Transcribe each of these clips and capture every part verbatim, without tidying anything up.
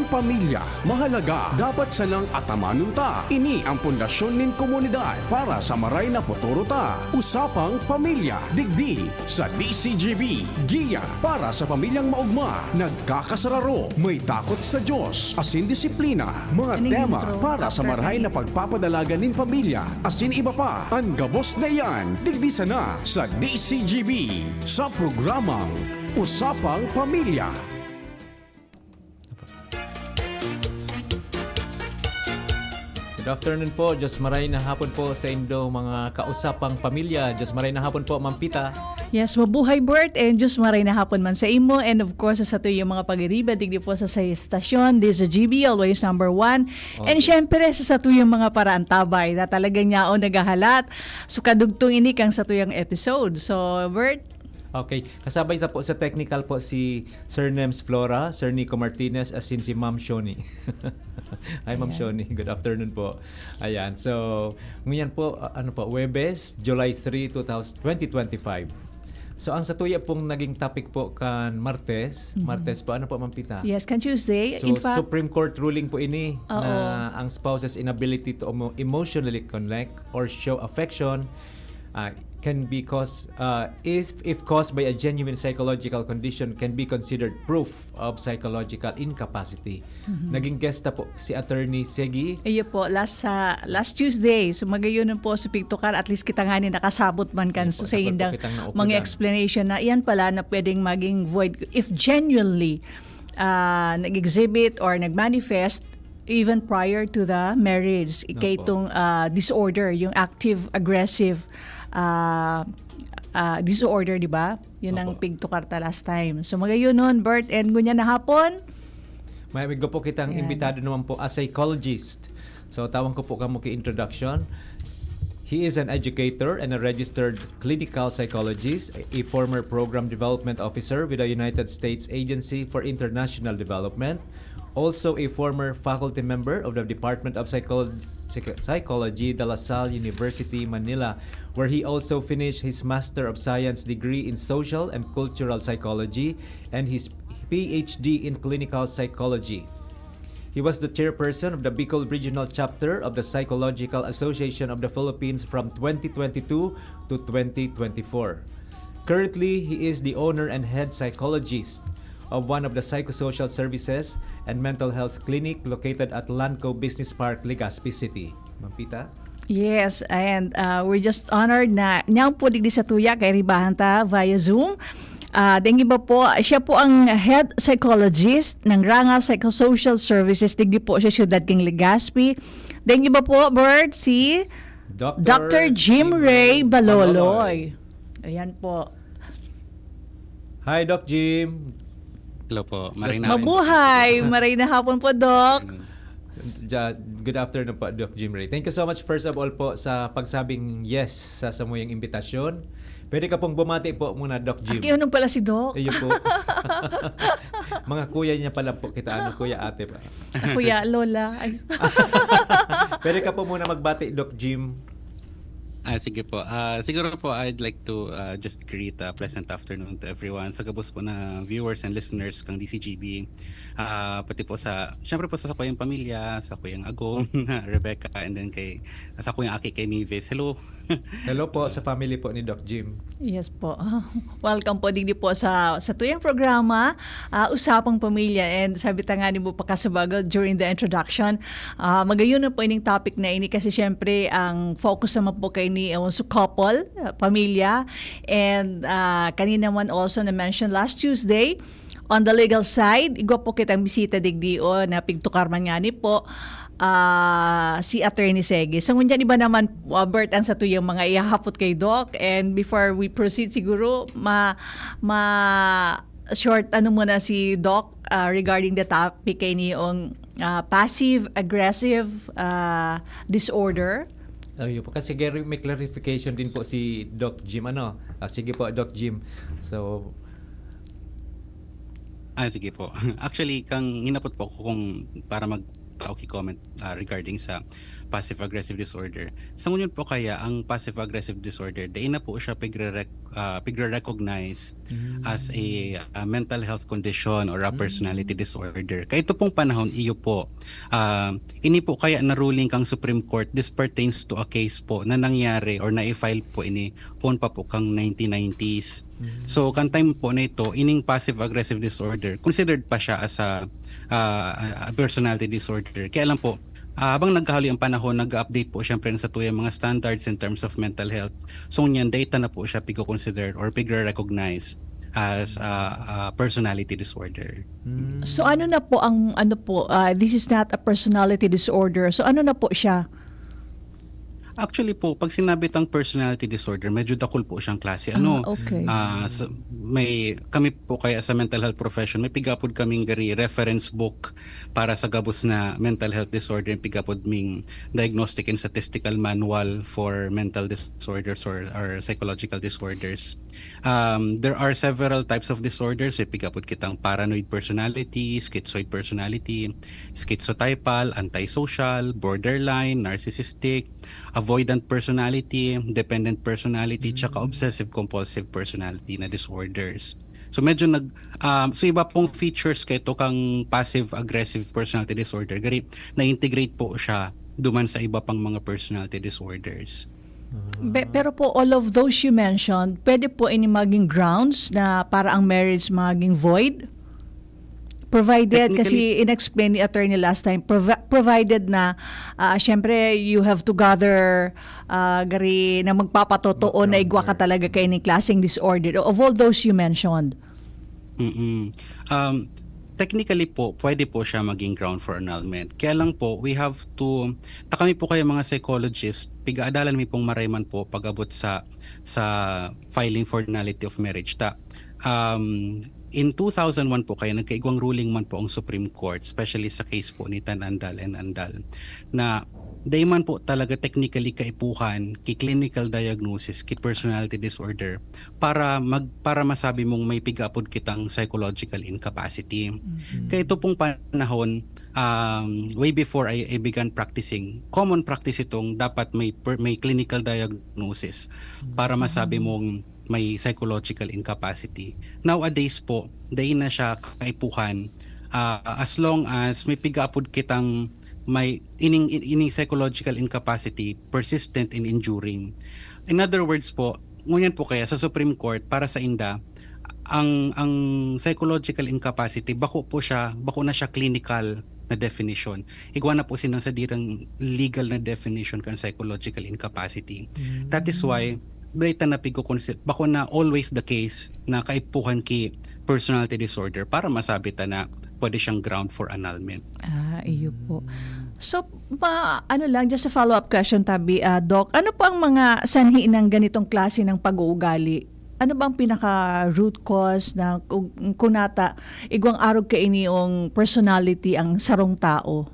Pamilya, mahalaga, dapat sanang atamanon ta. Ini ang pundasyon nin komunidad para sa maray na futuro ta. Usapang Pamilya, digdi sa D C G B. Giya para sa pamilyang maogma, nagkakasararo, may takot sa Diyos, asin disiplina. Mga tema para sa marahay na pagpapadalagan nin pamilya, asin iba pa. An gabos na iyan, digdi sana sa D C G B, sa programang Usapang Pamilya. Good afternoon po. Diyos maray na hapon po sa indo mga kausapang pamilya. Diyos maray na hapon po, Ma'am Pita. Yes, mabuhay, Bert, and Diyos maray na hapon man sa imo, and of course, sa satuyang mga pag-iriba, digdi po sa, sa estasyon, this is G B, always number one. And Always. Syempre, sa satuyang mga paraantabay, na talaga niya o naghahalat. So, kadugtong ini kang satuyang episode. So, Bert? Okay, kasabay sa po sa technical po si Sir Nems Flora, Sir Nico Martinez, asin si Ma'am Shoni. Hi, Ma'am Ayan. Shoni. Good afternoon po. Ayan. So, ngayon po, uh, ano po, Webes, July three, two thousand, twenty twenty-five. So, ang satuya pong naging topic po kan Martes, Mhm. Martes po, ano po, Ma'am Pita? Yes, kan Tuesday. So, In fact, Supreme Court ruling po ini Oo. na ang spouse's inability to emo- emotionally connect or show affection uh, can be caused uh, if if caused by a genuine psychological condition, can be considered proof of psychological incapacity. Mhm. Naging guest na po si Attorney Segi. Iyo po, last sa last Tuesday, so magayon po sa pigtukar, at least kita nga ni nakasabot man kan Iyo po, so sa dakul po indang kitang naupudan. Mga explanation na iyan pala na pwedeng maging void if genuinely ah, nag-exhibit or nag-manifest even prior to the marriage. Ikay Opo. Itong ah, disorder, yung active aggressive ah, ah, disorder, di ba? Yun ang Opo. Pigtukar ta last time. So magayon nun, Bert, and ngunyan na hapon, May amigo po kitang Ayan. Imbitado naman po, a psychologist. So, tawag ko po kamo ki introduction. He is an educator and a registered clinical psychologist, a former program development officer with the United States Agency for International Development, also a former faculty member of the Department of Psychol- Psych- Psychology, De La Salle University, Manila, where he also finished his Master of Science degree in Social and Cultural Psychology and his P H D in Clinical Psychology. He was the chairperson of the Bicol Regional Chapter of the Psychological Association of the Philippines from twenty twenty-two to twenty twenty-four. Currently, he is the owner and head psychologist of one of the psychosocial services and mental health clinic located at Lanco Business Park, Legazpi City. Ma'am Pita? Yes, and uh, we're just honored na niya po digdi sa tuya kay ribahan ta via Zoom. Ah, deng iba po, siya po ang head psychologist ng Ranga Psychosocial Services digdi po sa siyudad king Legazpi. Deng iba po, Bert, si Doctor Doctor Jim Jim Ray Ray Baloloy. Baloloy. Ayan po. Hi, Doc Jim. Hello po. Maray na Mabuhay! Maray na hapon po, Doc. Ja- Good afternoon po, Doc Jim Ray. Thank you so much, first of all po, sa pagsabing yes sa samuyang imbitasyon. Pwede ka pong bumati po muna, Doc Jim. Aki, unong pala si Doc. Iyo po. Mga kuya niya pala po kita, ano, kuya, ate pa. Kuya, Lola. Ay. Pwede ka po muna magbati, Doc Jim. Ah, sige po. Ah, siguro po, I'd like to ah, just greet a pleasant afternoon to everyone. Sa gabos po na viewers and listeners kang D C G B. Ah, pati po sa, syempre po sa, sa kuyang pamilya, sa kuyang agom, Rebecca, and then kay, sa kuyang aki kay Mavis. Hello. Hello po sa family po ni Doc Jim. Yes po. Welcome po digdi po sa sa tuyang programa, ah, Usapang Pamilya. And sabi ta nga ni mo pakasubago during the introduction, ah, magayon na po ining topic na ini kasi syempre ang focus naman po kay ni uh, sa couple, ah, pamilya. And ah, kanina man also na-mention last Tuesday, on the legal side, igwa po kitang bisita digdi o na pigtukar man nga ni po ah, si Attorney Segi. So, ngunyan iba naman, uh, Bert, ang sa tuyang mga ihahapot kay Doc. And before we proceed, siguro, ma, ma short ano muna si Doc ah, regarding the topic kay niyong ah, passive-aggressive ah, disorder. Ayun po. Kasi gari- may clarification din po si Doc Jim. Ano? Ah, sige po, Doc Jim. So, Ah, sige po. Actually, kang hinapot po ako kung para mag tao ki-comment, ah, regarding sa passive-aggressive disorder. Sa ngunyan po kaya, ang passive-aggressive disorder, dai na po siya pigre-rec-, ah, pigre-recognize as a, ah, mental health condition or a personality disorder. Kaya ito pong panahon, iyo po, ah, ini po kaya na ruling kang Supreme Court, this pertains to a case po na nangyari or na-file po ini poon pa po kang nineteen nineties. So, kan time po na ito, ining passive-aggressive disorder, considered pa siya as a, ah, a personality disorder. Kaya lang po, ah, habang naghahaloy ang panahon, nag-update po siyempre ang satuyang mga standards in terms of mental health. So, ngunyan, dai ta na po siya pigko-consider or pigre-recognize as a, a personality disorder. So ano na po ang, ano po, ah, this is not a personality disorder. So ano na po siya? Actually po, pag sinabi tang personality disorder, medyo dakul po siyang klase. Ano, Ah, okay. ah, sa, may, kami po kaya sa mental health profession, may pigapod kaming gari reference book para sa gabos na mental health disorder, yung pigapod ming diagnostic and statistical manual for mental disorders or, or psychological disorders. Um, there are several types of disorders. May pigapod kitang paranoid personality, schizoid personality, schizotypal, antisocial, borderline, narcissistic, avoidant personality, dependent personality, tsaka obsessive-compulsive personality na disorders. So medyo nag um, so iba pong features kay to kang passive aggressive personality disorder, gari na-integrate po siya duman sa iba pang mga personality disorders. Be- pero po, all of those you mentioned, pwede po ini maging grounds na para ang marriage maging void? Provided, kasi in-explain ni attorney last time, provi- provided na, ah, syempre, you have to gather, ah, gari na magpapatotoo na igwa ka talaga kay ni klaseng disorder. Of all those you mentioned. Mm-mm. Um, technically po, pwede po siya maging ground for annulment. Kaya lang po, we have to, ta kami po kaya mga psychologist, pigaadalan mi pong marayman po pag-abot sa sa filing for nullity of marriage. Ta, um, in two thousand one po kaya, nagkaigwang ruling man po ang Supreme Court, especially sa case po ni Tan Andal and Andal, na dai man po talaga technically kaipuhan ki clinical diagnosis ki personality disorder para mag para masabi mong may pigaapod kitang psychological incapacity. Kaya ito pong panahon, um, way before I, I began practicing, common practice itong dapat may per- may clinical diagnosis para masabi mong may psychological incapacity. Nowadays po, dai na siya kaipuhan, ah, as long as may pigaapod kitang may ining ining psychological incapacity persistent and enduring. In other words po, ngunyan po kaya sa Supreme Court, para sa inda, ang ang psychological incapacity, bako po siya, bako na siya clinical na definition. Igwa na po sinang sadirang legal na definition kan psychological incapacity. That is why, dai ta na pigko-consider, bako na always the case na kaipuhan ki personality disorder para masabi ta na pwede siyang ground for annulment. Ah, iyo po. So, ma, ano lang, just a follow-up question, tabi, ah, Doc. Ano po ang mga sanhi ng ganitong klase ng pag-uugali? Ano bang pinaka-root cause na kung, kung nata, igwang arog kaini yung personality ang sarong tao?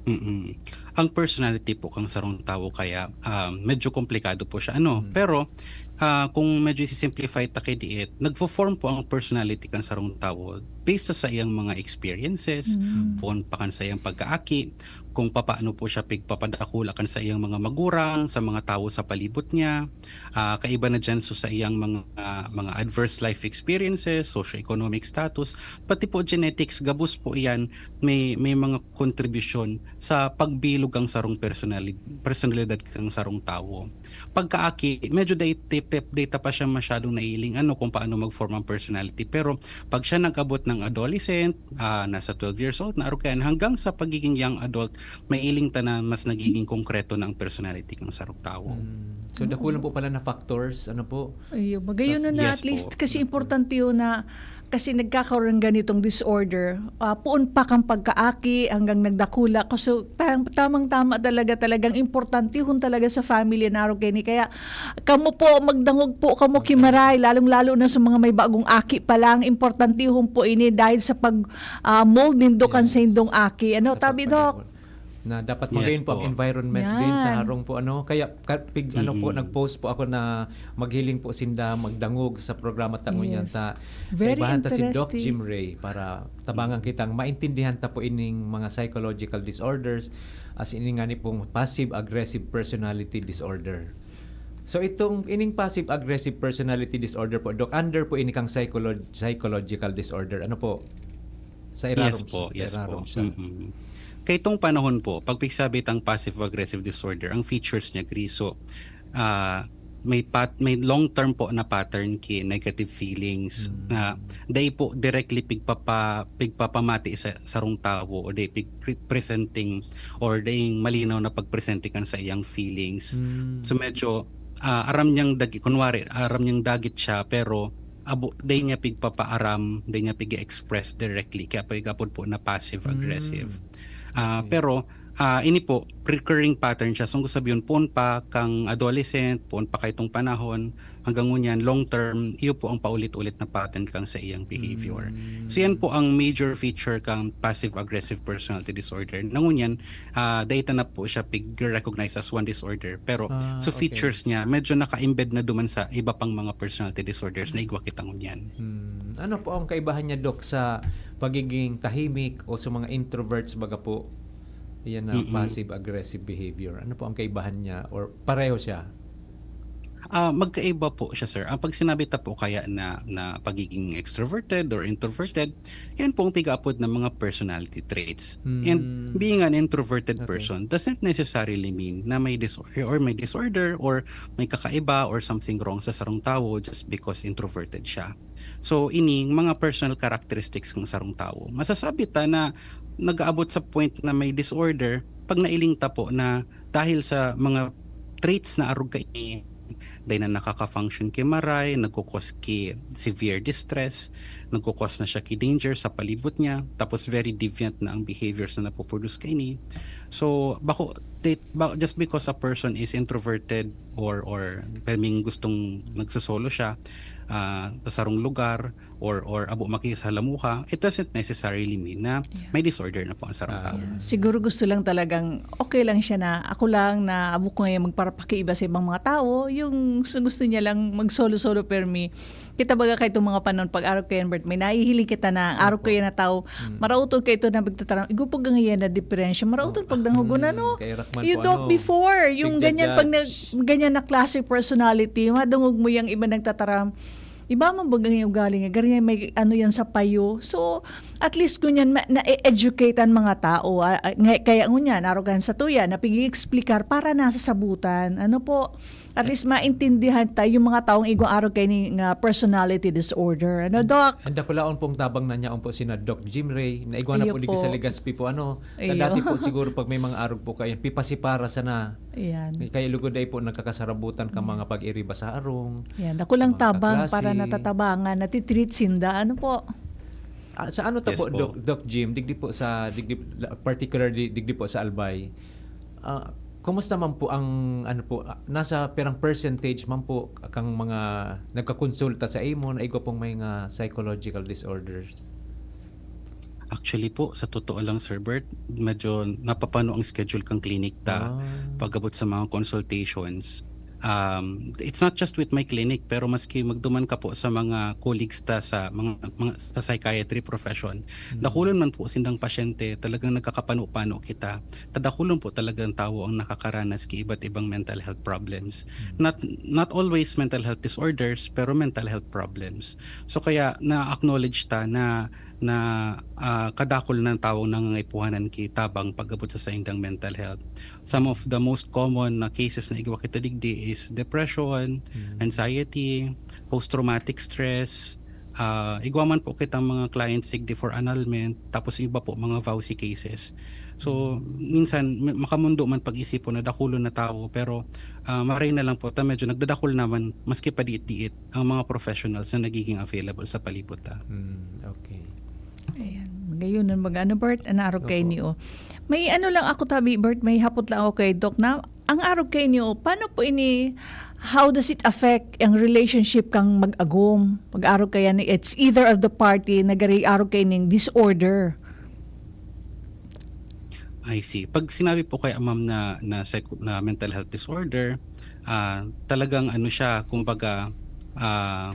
Mm-mm. Ang personality po kang sarong tawo kaya, um, medyo komplikado po siya. Ano, pero, ah, kung medyo isi-simplify ta kay diit, nagfo-form po ang personality kan sarong tawo based sa iyang mga experiences, poon pa kan sa iyang pagkaaki, kung papaano po siya pigpapadakula kan sa iyang mga magurang, sa mga tawo sa palibot niya, ah, kaiba na diyan so sa iyang mga, mga adverse life experiences, socio-economic status, pati po genetics, gabos po iyan, may, may mga kontribusyon sa pagbilog kang sarong personali-, personalidad kang sarong tawo. Pagkaaki, medyo dai, dai, dai ta pa siya masyadong nailing ano kung paano mag-form ang personality. Pero pag siya nag-abot ng adolescent, ah, nasa twelve years old na, or kaya hanggang sa pagiging young adult, mailing ta na mas nagiging konkreto na ang personality kang sarong tawo. So, dakulang po pala na factors, ano po? Ayun, magayon na, Yes at least po. Kasi importante yun na kasi nagkakaroon ganitong disorder, ah, puon pa kang pagkaaki hanggang nagdakula. So, tam- tamang-tama talaga, talagang importantehon talaga sa family na araw kaini. Kaya kamo po, magdangog po kamo kimaray, lalong-lalo na sa mga may bagong aki pa lang, importantehon po ini dahil sa pag, ah, mold nindo kan sa indong aki. Ano, tabi, Doc? Na dapat Yes magayon po ang po. environment din sa Yan. harong po, ano. Kaya ka- pig, ano po, Mm-mm. nag-post po ako na maghiling po sinda, magdangog sa programa ta ngunyan Yes. ta. Very Kaibahan ta si Doc interesting. Jim Ray para tabangan kitang maintindihan ta po ining mga psychological disorders, as ini nga ni pong passive-aggressive personality disorder. So itong ining passive-aggressive personality disorder po, Doc, under po ini kang psycholo- psychological disorder. Ano po? Sa irarom Yes po, sa yes irarom po. siya. Mm-mm. Kay itong panahon po, pag pigsabi tang passive-aggressive disorder, ang features niya, Gri, so, ah, may pat may long term po na pattern ki negative feelings Mm. na dai po directly pigpapa pigpapamati sa sarong tawo o dai pig presenting or dai malinaw na pag-presenting kan sa iyang feelings. Mm. So medyo ah, aram niyang dagi kunwari aram niyang dagit siya pero abo dai niya pigpapaaram, dai niya pig-express directly kaya pag-apod po na passive aggressive. Mm. Ah, Okay. Pero ah, ini po, recurring pattern siya. So, gusto sabihin, poon pa kang adolescent, poon pa kaitong panahon, hanggang ngunyan, long term, iyo po ang paulit-ulit na pattern kang sa iyang behavior. Mm. So, yan po ang major feature kang passive-aggressive personality disorder. Na ngunyan, ah, data na po siya pig-recognize as one disorder. Pero, Ah, so okay. features niya, medyo naka-embed na duman sa iba pang mga personality disorders na igwa kita ngunyan. Hmm. Ano po ang kaibahan niya, Doc, sa pagiging tahimik o sa mga introverts, baga po? Yan na Mm-mm. passive-aggressive behavior. Ano po ang kaibahan niya? Or pareho siya? Ah, magkaiba po siya, sir. Ang pag sinabi ta po kaya na, na pagiging extroverted or introverted, yan po ang pigaapod ng mga personality traits. Hmm. And being an introverted Okay. person doesn't necessarily mean na may disorder or may disorder or may kakaiba or something wrong sa sarong tawo just because introverted siya. So, ining mga personal characteristics ng sarong tawo, masasabi ta na nag-aabot sa point na may disorder pag nailing ta po na dahil sa mga traits na arog kaini, dai na nakaka-function ki maray, nagkukos ki severe distress, nagkukos na siya ki danger sa palibot niya, tapos very deviant na ang behaviors na napoproduce kaini. So, bako, they, ba, just because a person is introverted or, or perming gustong nagsosolo siya ah, sa sarong lugar, or, or abo makisalamuha, it doesn't necessarily mean na Yeah. may disorder na po ang sarong Ah. tao. Yeah. Siguro gusto lang talagang okay lang siya na ako lang na abo ko ngayon magparapakiiba sa ibang mga tao, yung gusto, gusto niya lang mag-solo-solo permi. Kita baga kay itong mga panon pag-arog kayan, Bert, may nahihiling kita na arog Opo. Kayan na tao. Mm. Marauton kayo ito na pagtatarang. Igo pag ngayon na diferensya. Marauton Oh. pag dangogon, Mm, ano? kay Rakman You po, Doc ano, before, yung ganyan pag nag, tigja-judge. ganyan na classic personality, madungog mo yung iba nagtataram. Iba man baga yung ugali nga, gari may ano yan sa payo. So, at least kunyan, ma- na-educate ang mga tao. Ah, ah, nga- kaya ngunyan, arogan sa tuya, napigi-explicar para nasa sabutan. Ano po? At least maintindihan tayo yung mga taong igwang arog kayo ni nga personality disorder. Ano, Doc? Ang dakulaon pong tabang na niya po sina Doc Jim Ray, na igwa na Iyo po digdi po. sa Legazpi po, ano, Iyo. kadati po siguro pag may mga arog po kayo, pipasipara sana. Ayan. Kaya lugod ay po nagkakasarabutan ka mga pag-iriba sa arong. Yan, dakulang Mga tabang kaklase. Para natatabangan, natitreat sinda. Ano po? Ah, sa ano ta Yes po, po. Doc, Doc Jim, digdi po sa, digdi, particularly digdi po sa Albay, ah, kumusta man po ang, ano po, ah, nasa perang percentage man po kang mga nagkakonsulta sa imo na igwa pong may nga psychological disorders? Actually po, sa totoo lang, Sir Bert, medyo napapano ang schedule kang clinic ta Ah. pag-abot sa mga consultations. Um, it's not just with my clinic, pero maski magduman ka po sa mga colleagues ta sa mga, mga sa psychiatry profession, Mm. dakulon man po sindang pasyente, talagang nagkakapano-pano kita. Tadakulon po talagang tawo ang nakakaranas ki iba't ibang mental health problems. Mm. Not not always mental health disorders, pero mental health problems. So kaya na-acknowledge ta na na ah, kadakul na tawong nangangaipuhanan ki tabang pag-abot sa saindang mental health. Some of the most common na cases na igwa kita digdi is depression, Mm. anxiety, post-traumatic stress, ah, igwa man po kitang mga clients digdi for annulment, tapos iba po mga VAWC cases. So, minsan mi- makamundo man pag-isipon na dakulon na tawo, pero ah, maray na lang po ta medyo nagdadakul naman maski pa diit-diit ang mga professionals na nagiging available sa palibot ta. Mm, okay. Ayan. Magayon nun, mag-ano, Bert? Ang arog kayo Opo. niyo. May ano lang ako, tabi, Bert, may hapot lang ako kay Doc na, ang arog kayo niyo, paano po ini, how does it affect ang relationship kang mag-agom? Pag-arog kaya ni, it's either of the party, nagari-arog kayo ning disorder. I see. 'Pag sinabi po kaya, ma'am, na, na psycho-, na mental health disorder, ah, talagang ano siya, kumbaga, ah,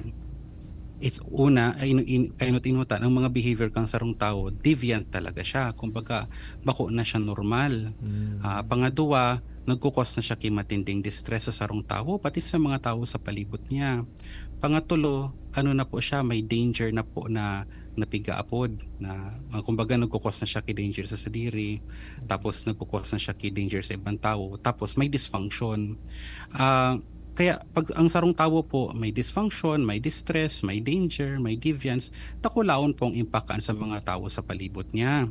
it's una, ay, inu-, in-, kainot-inotan, ang mga behavior kan sarong tawo, deviant talaga siya. Kumbaga, bako na siya normal. Mm. Ah, pangaduwa, nagkukos na siya ki matinding distress sa sarong tawo, pati sa mga tawo sa palibot niya. Pangatulo, ano na po siya, may danger na po na, na pigaapod, na, ah, kumbaga, nagkukos na siya ki danger sa sadiri, tapos nagkukos na siya ki danger sa ibang tawo, tapos may dysfunction. Ah, kaya 'pag ang sarong tawo po may dysfunction, may distress, may danger, may deviance, dakulaon pong impact an sa mga tawo sa palibot niya.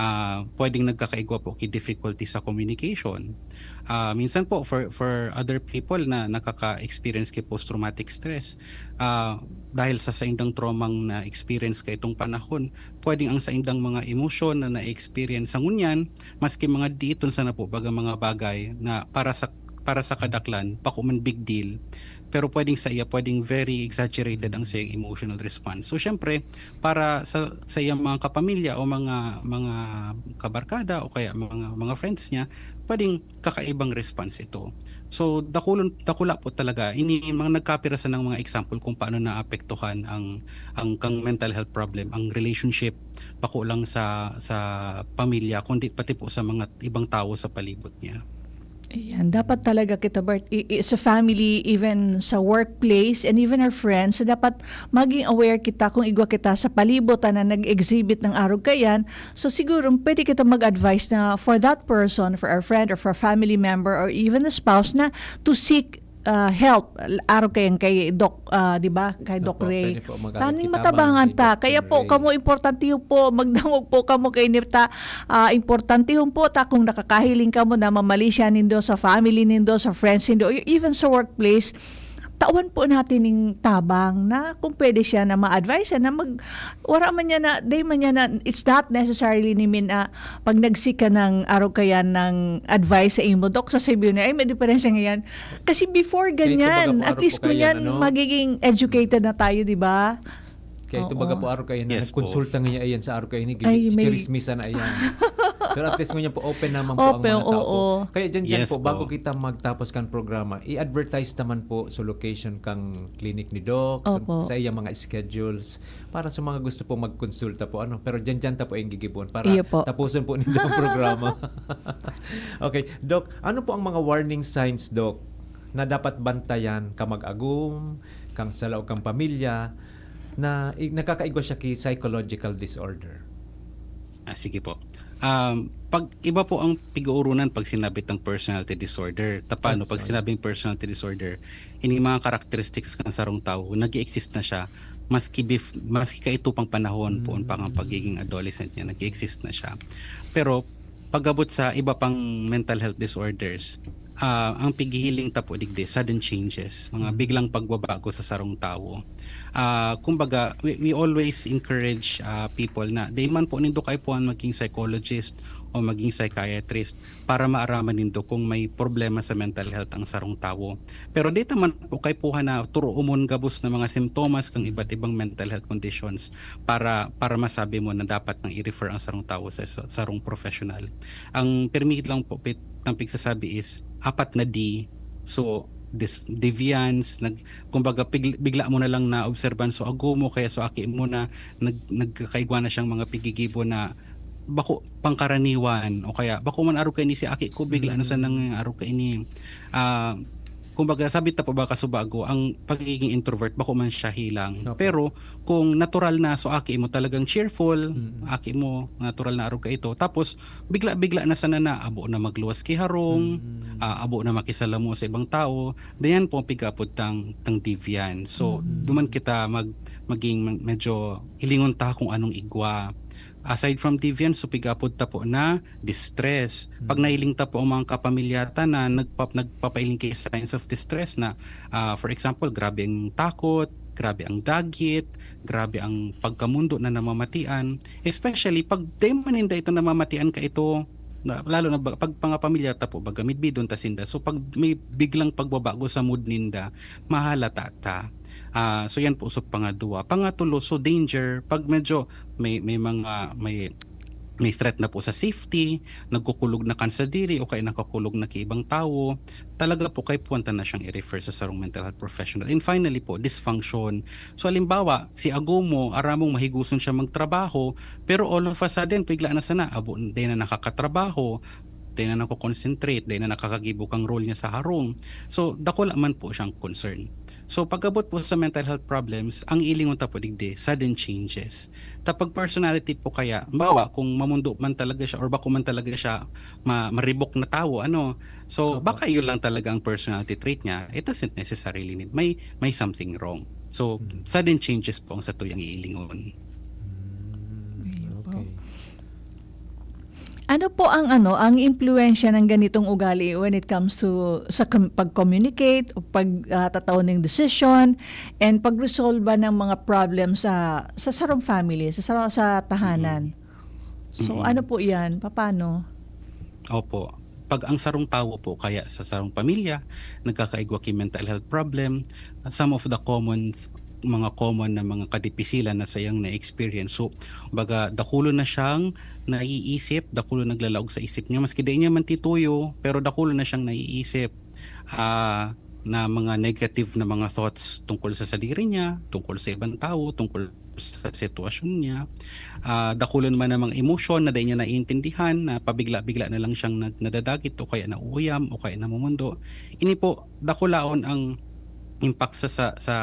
Ah, pwedeng nagkakaigwa po ki difficulty sa communication. Ah, minsan po for, for other people na nakaka-experience ki post-traumatic stress, ah, dahil sa saindang traumang na-experience kaitong panahon, pwedeng ang saindang mga emosyon na na-experience sa ngunyan, maski mga diiton sana po baga mga bagay na para sa, para sa kadaklan, bako man big deal, pero pwedeng sa iya, pwedeng very exaggerated ang saiyang emotional response. So, siyempre, para sa, sa iyang mga kapamilya o mga, mga kabarkada o kaya mga, mga friends niya, pwedeng kakaibang response ito. So, dakulon, dakula po talaga. Ini mga nagkapira sa ng mga example kung paano naapektuhan ang, ang kang mental health problem, ang relationship, bako lang sa, sa pamilya, kundi pati po sa mga ibang tawo sa palibot niya. Ayan, dapat talaga kita, Bert, i-, i-, sa family, even sa workplace, and even our friends, dapat maging aware kita kung igwa kita sa palibot na nag-exhibit ng arog kaiyan. So, siguro, pwede kita mag-advise na for that person, for our friend, or for a family member, or even a spouse, na to seek, ah, help. Arog kaiyan kay Doc, ah, di ba? Kay Doc Opo, Ray. Pwede po mag-, Taning kitabang matabangan kay ta. Doc Kaya po, Ray. Kamo, importantehon po, magdangog po kamo kay nita. Ah, importantehon po ta kung nakakahiling kamo na mamali siya nindo sa family nindo, sa friends nindo, or even sa workplace, tawan po natin ning tabang na kung pwede siya na ma-advise na mag-, wala man niya na, di man niya na, it's not necessarily ni mean, ah, 'pag nag-seek ka ng arog kaiyan ng advice sa imo, Doc, sasabihin niya, "Ay, may diferensya ngayon." Kasi before Kaya ito baga ganyan, po at arog least po kaiyan, ngunyan ano? Magiging educated na tayo, di ba? Kaya ito baga Oo. po arog kaiyan na Yes po. nagkonsulta ngayon ayan sa arog kaiyan, Ay, may chichirismisan na ayan. Pero at least ngunyan po, open naman po ang Open, mga tao po. oo. Kaya dyan, dyan Yes po, bago po. kita magtapos kan programa, i-advertise naman po sa location kang clinic ni Doc, sa, Opo. sa iyang mga schedules, para sa mga gusto po magkonsulta po, ano. Pero dyan, dyan ta po yung gigibon para Iyo po. tapusin po ninyo ang programa. Okay, Doc, ano po ang mga warning signs, Doc, na dapat bantayan ka mag-agom, kang sa laog kang pamilya, na i-, nakakaigwa siya ki psychological disorder? Ah, sige po. Um, 'pag iba po ang pig-uurunan 'pag sinabi tang personality disorder. Tapano 'pag Personal. sinabing personality disorder, ini mga characteristics kan sarong tawo, nag-e-exist na siya, maski bef-, maski kaito pang panahon, poon pa ang Hmm. pagiging adolescent niya, nag-e-exist na siya. Pero pag-abot sa iba pang mental health disorders, ah, ang pighihiling ta po digdi, sudden changes, mga Hmm. biglang pagbabago sa sarong tawo. Ah, kumbaga, we, we always encourage, ah, people na di man po nindo kaipuhan maging psychologist o maging psychiatrist para maaraman nindo kung may problema sa mental health ang sarong tawo. Pero di ta man po kaipuhan na turuomon gabos na mga simptomas kang iba't ibang mental health conditions para, para masabi mo na dapat nang i-refer ang sarong tawo sa, sa sarong professional. Ang pirmi lang po, Pit, ang pigsasabi is apat na D. So, dis-, deviance, nag-, kumbaga, pig-, bigla mo na lang naobserban so ago mo, kaya so aki mo na nag-, nagkakaigwa na siyang mga pigigibo na bako pangkaraniwan, o kaya bako man arog kaini si aki ko, bigla na Mm. sanang arog kaini. Ah, kumbaga, sabi ta po ba, kasubago, ang pagiging introvert, bako man siya hilang. Opo. Pero kung natural na, so aki mo talagang cheerful, Mm. aki mo, natural na arog kaito. Tapos, bigla-bigla na sana na, abo na magluwas ki harong, Mm. ah, abo na makisalamo sa ibang tao, dayan po ang pig-apod tang, tang deviance. So, Mm. duman kita mag-, maging medyo hilingon ta kung anong igwa. Aside from deviance, so pig-apod ta po na distress. 'Pag Mm. nahiling ta po ang mga kapamilya ta na nagpa-, nagpapailing kay signs of distress na, ah, for example, grabe ang takot, grabe ang dagit, grabe ang pagkamundo na namamatian. Especially 'pag dai man ninda ito namamatian kaito, na, lalo na ba, 'pag mga pamilya ta po, baga midbidon ta sinda. So, 'pag may biglang pagbabago sa mood ninda, mahalata ta. Ah, so, yan po, so, pangadwa. Pangatulo, so, danger, 'pag medyo may, may mga, may may threat na po sa safety, nagkukulog na kan sadiri o kaya nagkukulog na ki ibang tawo, talaga po kaipuhan ta na siyang i-refer sa sarong mental health professional. And finally po, dysfunction. So, halimbawa, si agomo, aram mong mahiguson siya magtrabaho, pero all of a sudden, bigla na sana, abo, di na nakakatrabaho, di na nako-concentrate, di na nakakagibo kang role niya sa harong. So, dakula man po siyang concern. So, pag-abot po sa mental health problems, ang ilingon ta po digdi, sudden changes. Ta pag personality po kaya, bawa kung mamundo man talaga siya or bako man talaga siya ma-, maribok na tawo, ano. So, Opo. baka yun lang talaga ang personality trait niya. It doesn't necessarily mean may, may something wrong. So, Mm. sudden changes po ang satuyang iilingon. Mm, Ayun po. okay. Ano po ang ano, ang impluwensya ng ganitong ugali when it comes to sa com-, pag-communicate, o pag, ah, tatao ng decision, and pagresolba ng mga problem sa sa sarong family, sa sarong, sa tahanan? So, Mm. ano po 'yan? Papaano? Opo. Pag ang sarong tawo po kaya sa sarong pamilya nagkakaigwa ki mental health problem, some of the common, mga common na mga kadipisilan na sayang na-experience. So, baga, dakulon na siyang naiisip, dakulon naglalaog sa isip niya. Maski di niya man tituyo, pero dakulon na siyang naiisip, ah, na mga negative na mga thoughts tungkol sa sadiri niya, tungkol sa ibang tawo, tungkol sa sitwasyon niya. Ah, dakulon man ang mga emosyon na di niya naiintindihan, na pabigla-bigla na lang siyang nag-, nadadagit o kaya nauuyam o kaya namumundo. Ini po, dakulaon ang impact sa, sa, sa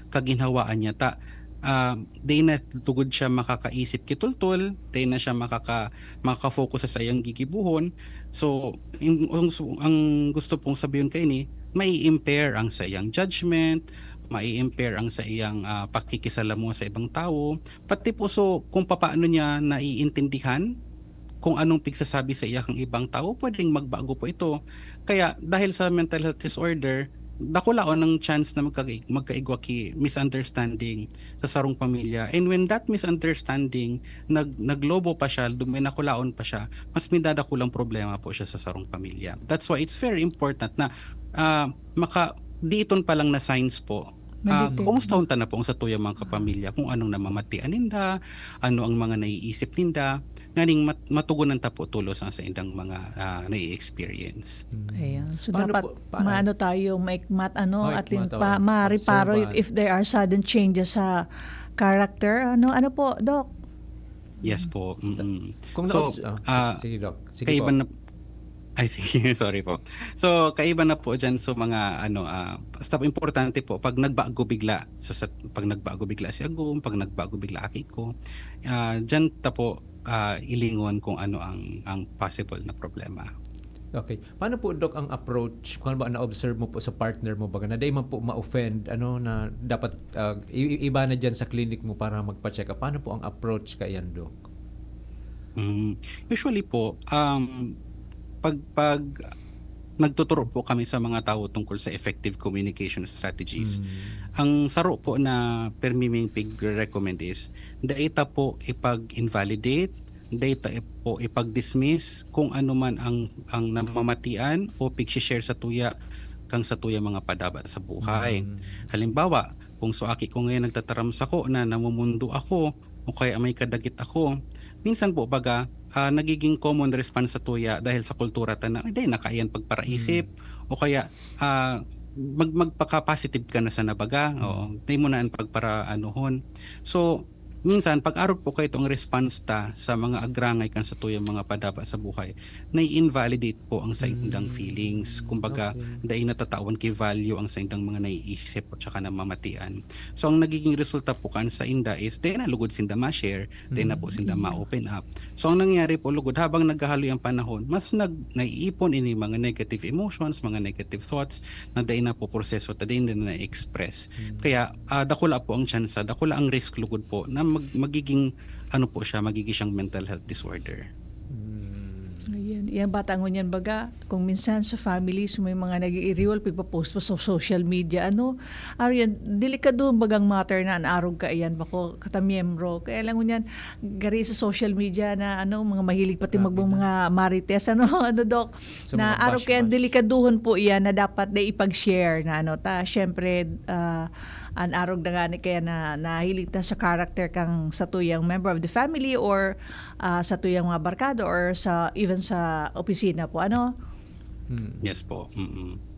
kaginhawaan niya. Ta, ah, di na tugod siya makakaisip kitultol, di na siya makaka-, makaka-focus sa sayang gigibuhon. So, in, ang, ang gusto pong sabihin kaini, mai-impair ang sayang judgment, mai-impair ang sayang, ah, pakikisalamuha sa ibang tawo, pati po so kung papaano niya naiintindihan kung anong pigsasabi sa iya kang ibang tawo, pwedeng magbago po ito. Kaya dahil sa mental health disorder, dakulaon ang chance na magka-, magkaigwa ki misunderstanding sa sarong pamilya. And when that misunderstanding nag-, naglobo pa siya, duminakulaon pa siya, mas may dadakulang problema po siya sa sarong pamilya. That's why it's very important na, ah, maka-, diiton pa lang na signs po. Ah, Malitin. Kumustahon ta na po ang satuyang mga kapamilya kung anong namamatian ninda, ano ang mga naiisip ninda, nganing mat-, matugunan ta po tulos ang saindang mga, ah, nai-experience. Mm. Ayan. So, Paano dapat po, paano? maano tayo, maikmat, ano, Maikmat, at least oo. pa, mariparo Obserbahan. if there are sudden changes sa character. Ano, ano po, Doc? Yes po. Mm-mm. Kung So, na-obs-, ah, ah, sige, Doc. Sige kaiba po. na, ay, sige, sorry po. So, kaiba na po dyan sa mga, ano, ah, basta importante po, pag nagbago bigla, so, sa, pag nagbago bigla si Agum, pag nagbago bigla aki ko, ah, dyan ta po, ah, ilingon kung ano ang, ang possible na problema. Okay. Paano po, Doc, ang approach? Kung halimbawa, na-observe mo po sa partner mo, baga na dai man po ma-offend, ano, na dapat, ah, i-, i-, iba na dyan sa clinic mo para magpa-check up. Paano po ang approach kaiyan, Doc? Mm. Usually po, um, pag, pag nagtuturo po kami sa mga tao tungkol sa effective communication strategies, Mm. ang saro po na permi ming pig-recommend is, dai ta po ipag-invalidate, dai ta po ipag-dismiss kung ano man ang, ang namamatian o pig-share sa tuya kang sa tuya mga padaba sa buhay. Mm. Halimbawa, kung so aki ko ngayon nagtataram sako na namumundo ako o kaya may kadagit ako, minsan po baga, ah, nagiging common response sa tuya dahil sa kultura ta na, "Ay, dai na kaiyan pagparaisip," o kaya, ah, mag-, magpaka-positive ka na sana baga, oo, dai mo na an pagparaanuhon. So, minsan, pag arog po kaito ang response ta sa mga agrangay kan sa tuyang mga padaba sa buhay, nai-invalidate po ang saindang Mm. feelings. Kumbaga, Okay. dai natatawan ki value ang saindang mga naiisip at saka namamatian. So, ang nagiging resulta po kan sainda is, dai na lugod sinda ma-share, dai na po sinda Mm. ma-open up. So, ang nangyayari po lugod, habang naghahaloy ang panahon, mas nag-, naiipon ini mga negative emotions, mga negative thoughts na dai na po proseso, ta dai na na-express. Mm. Kaya, ah, dakula po ang tsansa, dakula ang risk lugod po na mag-, magiging, ano po siya, magiging siyang mental health disorder. Mm. Ayan. Yan, bata ngunyan baga, kung minsan sa families, may mga nag-iiriwal, pigpa-post pa sa social media, ano, ariyan, delikado bagang matter na an arog kaiyan, bako, kata miyembro. Kaya lang ngunyan, gari sa social media na, ano, mga mahilig pati Grabe magbang na. mga marites, ano, ano, Doc, Sa na mga arog kaiyan, bash-bash. delikadohon po iyan na dapat na ipag-share na, ano, ta, syempre, ah, An arog na ngani kaya na nahiling ta sa character kang satuyang member of the family or, ah, satuyang mga barkada or sa, even sa opisina po, ano? Hmm. Yes po, mm.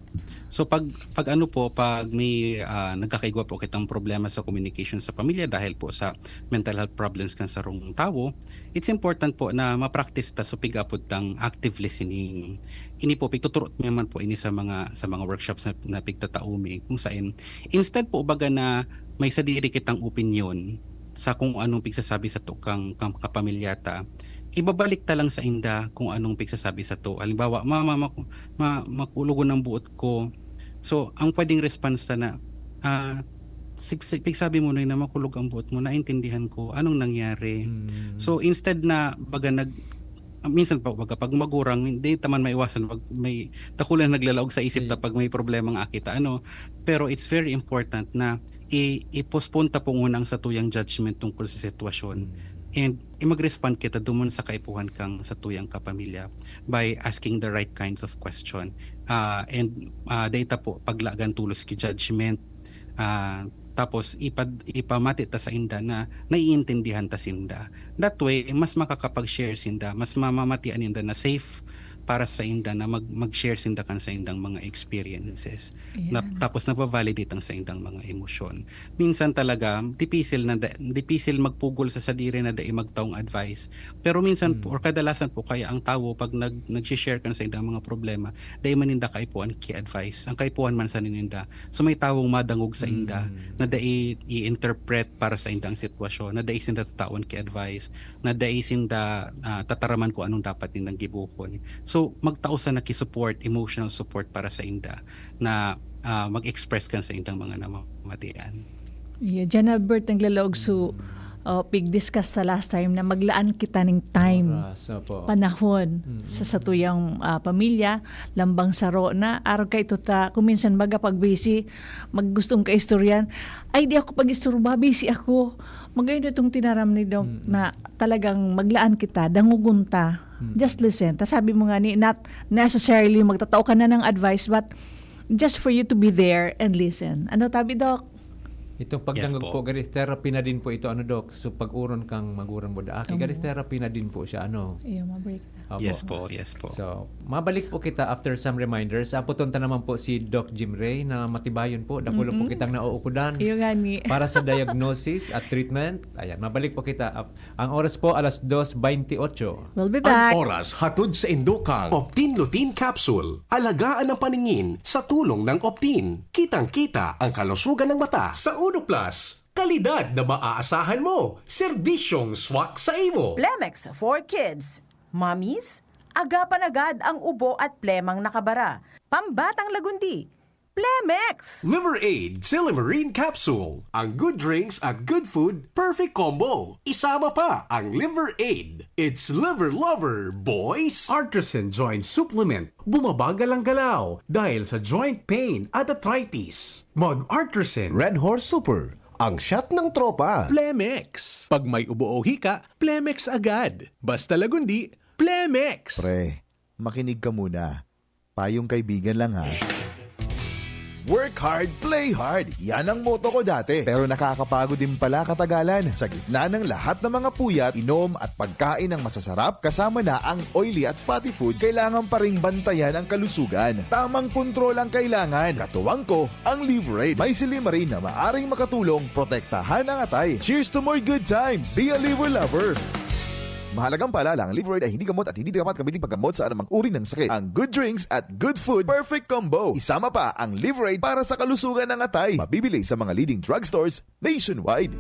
So, pag, pag ano po, pag may, ah, nagkakaigwa po kitang problema sa communication sa pamilya dahil po sa mental health problems kan sarong tawo, it's important po na ma-practice ta sa pig-apod tang active listening. Ini po, pigtuturo mi man po ini sa mga, sa mga workshops na, na pigtatao mi, kung saen, instead po, baga na may sadiri kitang opinyon sa kung anong pigsasabi sato kang, kang kapamilya ta, ibabalik ta lang sainda kung anong pigsasabi sato. Halimbawa, "Ma, ma, ma, ma, makulog an buot ko." So, ang pwedeng response ta na, ah, sig-, sig-, pigsabi mo, "Nay, na makulog ang buot mo, naintindihan ko. Anong nangyari?" Hmm. So, instead na, baga, nag-, minsan pa, baga, pag magurang, hindi ta man maiwasan, pag may, dakulang naglalaog sa isip ta Ay. pag may problemang aki ta, ano. Pero it's very important na i-, i-postpone ta po ngunang satuyang judgment tungkol sa sitwasyon. Hmm. And i-, mag-respond kita duman sa kaipuhan kang satuyang kapamilya by asking the right kinds of question. Ah, and, ah, dai ta po paglagan tolos ki judgment. Ah, tapos ipad-, ipamati ta sainda na naiintindihan ta sinda. That way, mas makakapag-share sinda, mas mamamatian ninda na safe para sainda na mag-, mag-share sinda kan saindang mga experiences. Na, Ayan. tapos nava-validate ang saindang mga emosyon. Minsan talaga, dipisil na da-, dipisil magpugol sa sadiri na dai magtaong advice. Pero minsan po, Hmm. or kadalasan po, kaya ang tawo, pag nag-, nag-share kan saindang mga problema, dai man ninda kaipuhan ki advice. Ang kaipuhan man sa ninda. So, may tawong madangog sainda Hmm. na dai i-interpret para sainda ang sitwasyon, na dai sinda tatawan ki advice, na dai sinda, ah, tataraman kung anong dapat nindang gibohon. So, magtao sana ki support, emotional support para sainda na, ah, mag-express kan saindang mga namamatian. Yeah, diyan, Albert, naglalaog. So, Mm. uh, pig-discuss sa last time na maglaan kita ning time, Oras, opo. panahon Mm. sa satuyang, ah, pamilya, lambang saro na, arog ka ito ta, kung minsan baga pag busy, maggustong kaistoryan, "Ay, di ako pag-istorba, busy ako." Magayon itong tinaram ni Doc Mm. na talagang maglaan kita, dangogon ta. Mm. Just listen. Ta sabi mo nga ni, not necessarily magtatao ka na ng advice, but just for you to be there and listen. Ano tabi, Doc? Itong Yes pagdangog po. po, gari therapy na din po ito, ano, Doc? So, pag-oron kang magurang mo daaki, Tama. gari therapy na din po siya, ano? Iyo, ma-break na. Opo. Yes po, yes po. So, mabalik po kita after some reminders. Apoton ta naman po si Doc Jim Ray na matibayon po. Dakulo po Mm-mm. kitang nauukodan Iyo nga ni. para sa diagnosis at treatment. Ayan, mabalik po kita. Ap-, ang oras po, alas dos baynte otso. We'll be Ang back. oras hatod sa indukang Optin Lutein Capsule. Alagaan ang paningin sa tulong ng Optin. Kitang-kita ang kalusugan ng mata. Sa Uno Plus, kalidad na maaasahan mo. Serbisyong swak sa imo. Plemex for Kids. Mommies, agapan agad ang ubo at plemang nakabara. Pambatang lagundi. Plemex! Liver Aid Silymarin Capsule. Ang good drinks at good food, perfect combo. Isama pa ang Liver Aid. It's Liver Lover, boys! Artisan Joint Supplement. Bumabagal ang galaw dahil sa joint pain at arthritis. Mag Artisan. Red Horse Super, ang shot ng tropa. Plemex. Pag may ubo o hika, Plemex agad. Basta lagundi, Plemex. Pre, makinig ka muna. Payong kaibigan lang, ha. Work hard, play hard. Yan ang motto ko dati. Pero nakakapagod din pala katagalan. Sa gitna ng lahat ng mga puyat, inom at pagkain ng masasarap, kasama na ang oily at fatty foods, kailangan pa ring bantayan ang kalusugan. Tamang kontrol ang kailangan. Katuwang ko, ang Liver Aid. May silymarin na maaring makatulong protektahan ang atay. Cheers to more good times! Be a Liver Lover! Mahalagang paalala, ang Liver Aid ay hindi gamot at hindi dapat gamitin paggamot sa anumang uri ng sakit. Ang good drinks at good food, perfect combo. Isama pa ang Liver Aid para sa kalusugan ng atay. Mabibili sa mga leading drugstores nationwide.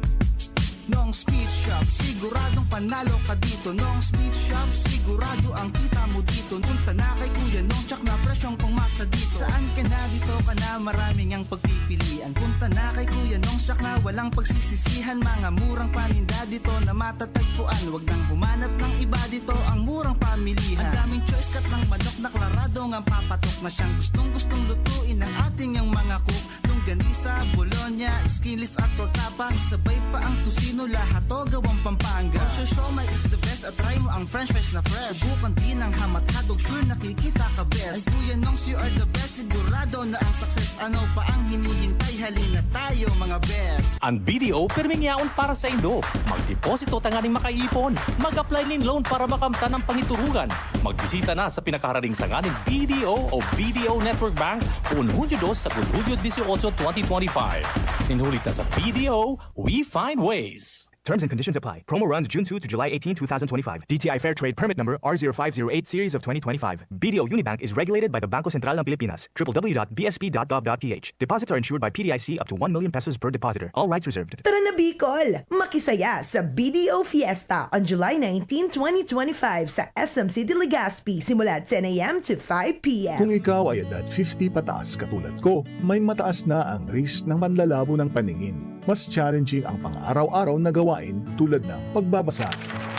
Nong Speed Shop, siguradong panalo ka dito. Nong Speed Shop, sigurado ang kita mo dito. Punta na kay Kuya Nong, tsak na presyong pangmasa dito. Saan ka na, dito ka na, maraming ang pagpipilian. Punta na kay Kuya Nong, tsak na walang pagsisisihan. Mga murang paninda dito na matatagpuan. Wag nang humanap ng iba, dito ang murang pamilihan. Ang daming choice, cut ng manok na klaradong ang papatok na siyang gustong-gustong lutuin ng ating yang mga cook. Nung Ganisa, Bologna, skinless at tortapa. Sabay pa ang tocino, lahat to gawang Pampanga. Ang siomai is the best at try mo ang french fries na fresh. Subukan din ang hamat-hadog, sure nakikita ka best. Ay kuya Nongs, you are the best, sigurado na ang success. Ano pa ang hinihintay? Halina tayo mga best. Ang B D O pirming yaon para sa indo. Magdeposito tanganing makaipon. Mag-apply nin loan para makamtan ang pangiturugan. Magbisita na sa pinakaharaning sanga nin B D O o B D O Network Bank poon Hunyo dos sagkod Hunyo dieciocho, twenty twenty-five. Nin huli ta sa B D O, we find ways. Terms and conditions apply. Promo runs June two to July eighteen, two thousand twenty-five. D T I Fair Trade Permit Number R zero five zero eight Series of twenty twenty-five. B D O Unibank is regulated by the Bangko Sentral ng Pilipinas. W W W dot B S P dot gov dot P H. Deposits are insured by P D I C up to one million pesos per depositor. All rights reserved. Tara na, Bicol! Makisaya sa B D O Fiesta on July nineteen, twenty twenty-five sa S M City Legazpi simula ten a m to five p m. Kung ikaw ay edad fifty pataas katulad ko, may mataas na ang risk ng panlalabo ng paningin. Mas challenging ang pang-araw-araw na gawain tulad ng pagbabasa,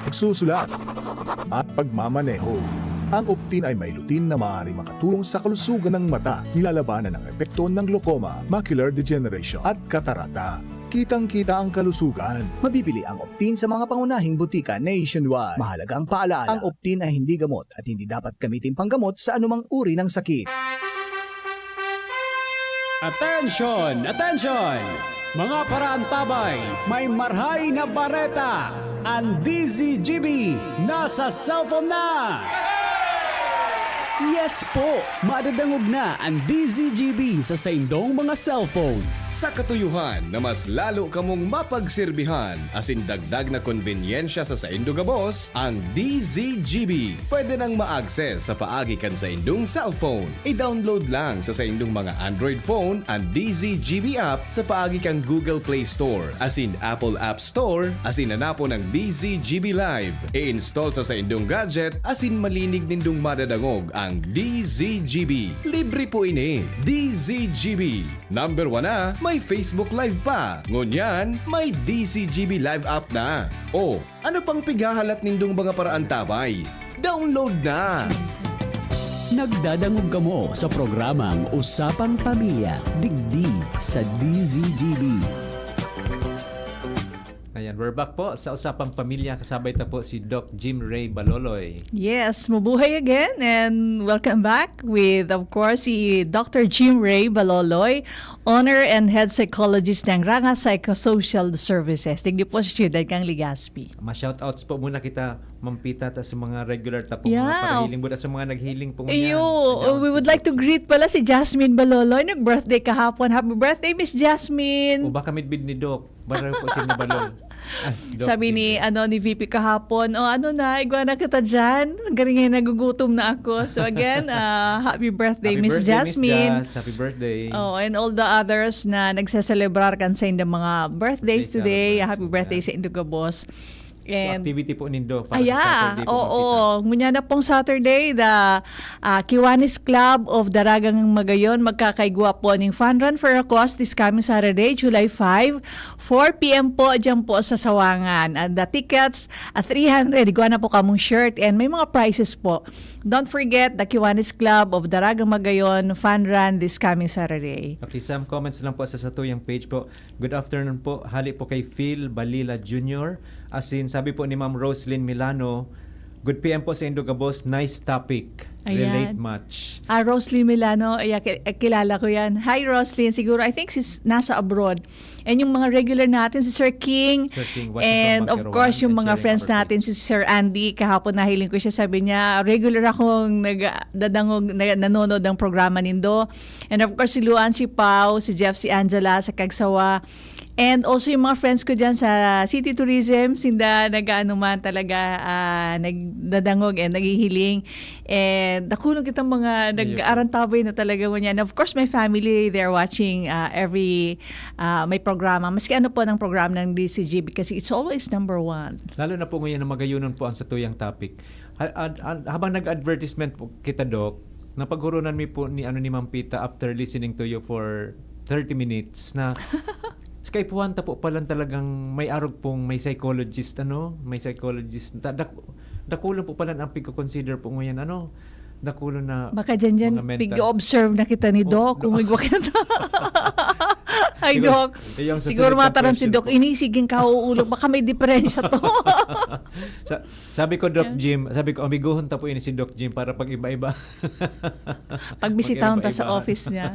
pagsusulat, at pagmamaneho. Ang Optin ay may lutein na maaaring makatulong sa kalusugan ng mata, nilalabanan ang epekto ng glaucoma, macular degeneration, at katarata. Kitang-kita ang kalusugan. Mabibili ang Optin sa mga pangunahing butika nationwide. Mahalagang paalala, ang Optin ay hindi gamot at hindi dapat gamitin panggamot sa anumang uri ng sakit. Attention! Attention! Mga paraantabay, may marhay na bareta! Ang D Z G B nasa cellphone na! Yes po! Madadangog na ang D Z G B sa saindong mga cellphone. Sa katuyohan na mas lalo kamong mapagserbihan asin dagdag na konbenyensya sa saindo gabos, ang D Z G B pwede nang ma-access sa paagi kan saindong cellphone. I-download lang sa saindong mga Android phone ang D Z G B app sa paagi kan Google Play Store asin Apple App Store asin hanapon ang D Z G B Live. I-install sa saindong gadget asin malinig nindong madadangog ang D Z G B. Libre po ini. D Z G B. Number one na, may Facebook Live pa. Ngunyan, may D Z G B Live app na. O, ano pang pighahalat nindong mga paraantabay? Download na! Nagdadangog kamo sa programang Usapang Pamilya, digdi sa D Z G B. Ayan, we're back po sa Usapang Pamilya. Kasabay ta po si Doc Jim Ray Baloloy. Yes, mabuhay again and welcome back with, of course, si Doctor Jim Ray Baloloy, owner and head psychologist ng Ranga Psychosocial Services. Digdi po sa siyudad kan Legazpi. Ma-shoutouts po muna kita, Ma'am Pita, ta sa mga regular ta pong mga Yeah. parahiling, buda sa mga naghiling po ngunyan. Iyo, Sa we would like to greet pala si Jasmine Baloloy. Nag-birthday kahapon. Happy birthday, Miss Jasmine! O baka midbid ni Doc. Baro po si Balol. Ah, Doc Sabi ni, Jimmy. ano, ni V P kahapon, "O, ano na, igwa na kita dyan? Garing ngayon, nagugutom na ako." So again, ah, happy birthday, Happy Miss birthday, Miss Jasmine. Jas. Happy birthday. Oh, and all the others na nagseselebrar kan sa indang mga birthdays Birthday today. celebrants, Happy birthday yeah. sa indang gabos. So, And activity po nindo para sa Aya, Saturday po, oo. Ma'am Tita. Ngunyan na pong Saturday, the, ah, Kiwanis Club of Daragang Magayon magkakaigwa po ning fun run for a cause this coming Saturday, July five, four p m po, dyan po sa Sawangan. And the tickets, ah, three hundred. Igwa na po kamong shirt and may mga prizes po. Don't forget, the Kiwanis Club of Daragang Magayon fun run this coming Saturday. Okay, some comments lang po sa satuyang page po. Good afternoon po. Hali po kay Phil Balila Junior. As in, sabi po ni Ma'am Roslyn Milano, "Good P M po sa indo gabos. Nice topic. Ayan. Relate much." Ah, Roslyn Milano, ay, ki-, eh, kilala ko yan. Hi, Roslyn. Siguro, I think she's nasa abroad. And yung mga regular natin, si Sir King, Sir King, watching and from of Baquero course, one, yung and mga Sherry friends Harvey. natin, si Sir Andy, kahapon nahiling ko siya, sabi niya, "Regular akong nagdadangog, na-, nanonood ng programa nindo." And of course, si Luan, si Pau, si Jeff, si Angela, sa Kagsawa. And also yung mga friends ko dyan sa City Tourism, sinda nag-aano man talaga, ah, nagdadangog and naghihiling. And nakulong kitang mga Ayun po. nag-aarantabay na talaga mo niyan. And of course, my family, they're watching, ah, every, ah, may programa. Maski ano po ng programa ng D Z G B kasi it's always number one. Lalo na po ngayon na magayunon po ang satuyang topic. Ha-, ad-, ad-, habang nag-advertisement po kita, Doc, napaghurunan mi po ni, ano, ni Ma'am Pita after listening to you for thirty minutes na sa kaipuhan ta po palan talagang may arog pong may psychologist, ano, may psychologist. Ta-, dak-, dakulan po palan ang pagko-consider po ngayon, ano, dakulon na Baka dyan dyan, mga mental. Pig-observe na kita ni Oh, Doc, do- kung igwa ka na. Ay, Siguro, Doc, yung sa siguro sunod na mataram si question Doc, po. Ini, siging kauulo, baka may diferensya to. Sa- sabi ko, Doc Yeah. Jim, sabi ko, amiguhon ta po ini si Doc Jim para pag-iba-iba. Pagbisitahon ta sa Mag-iba-iba. Office niya.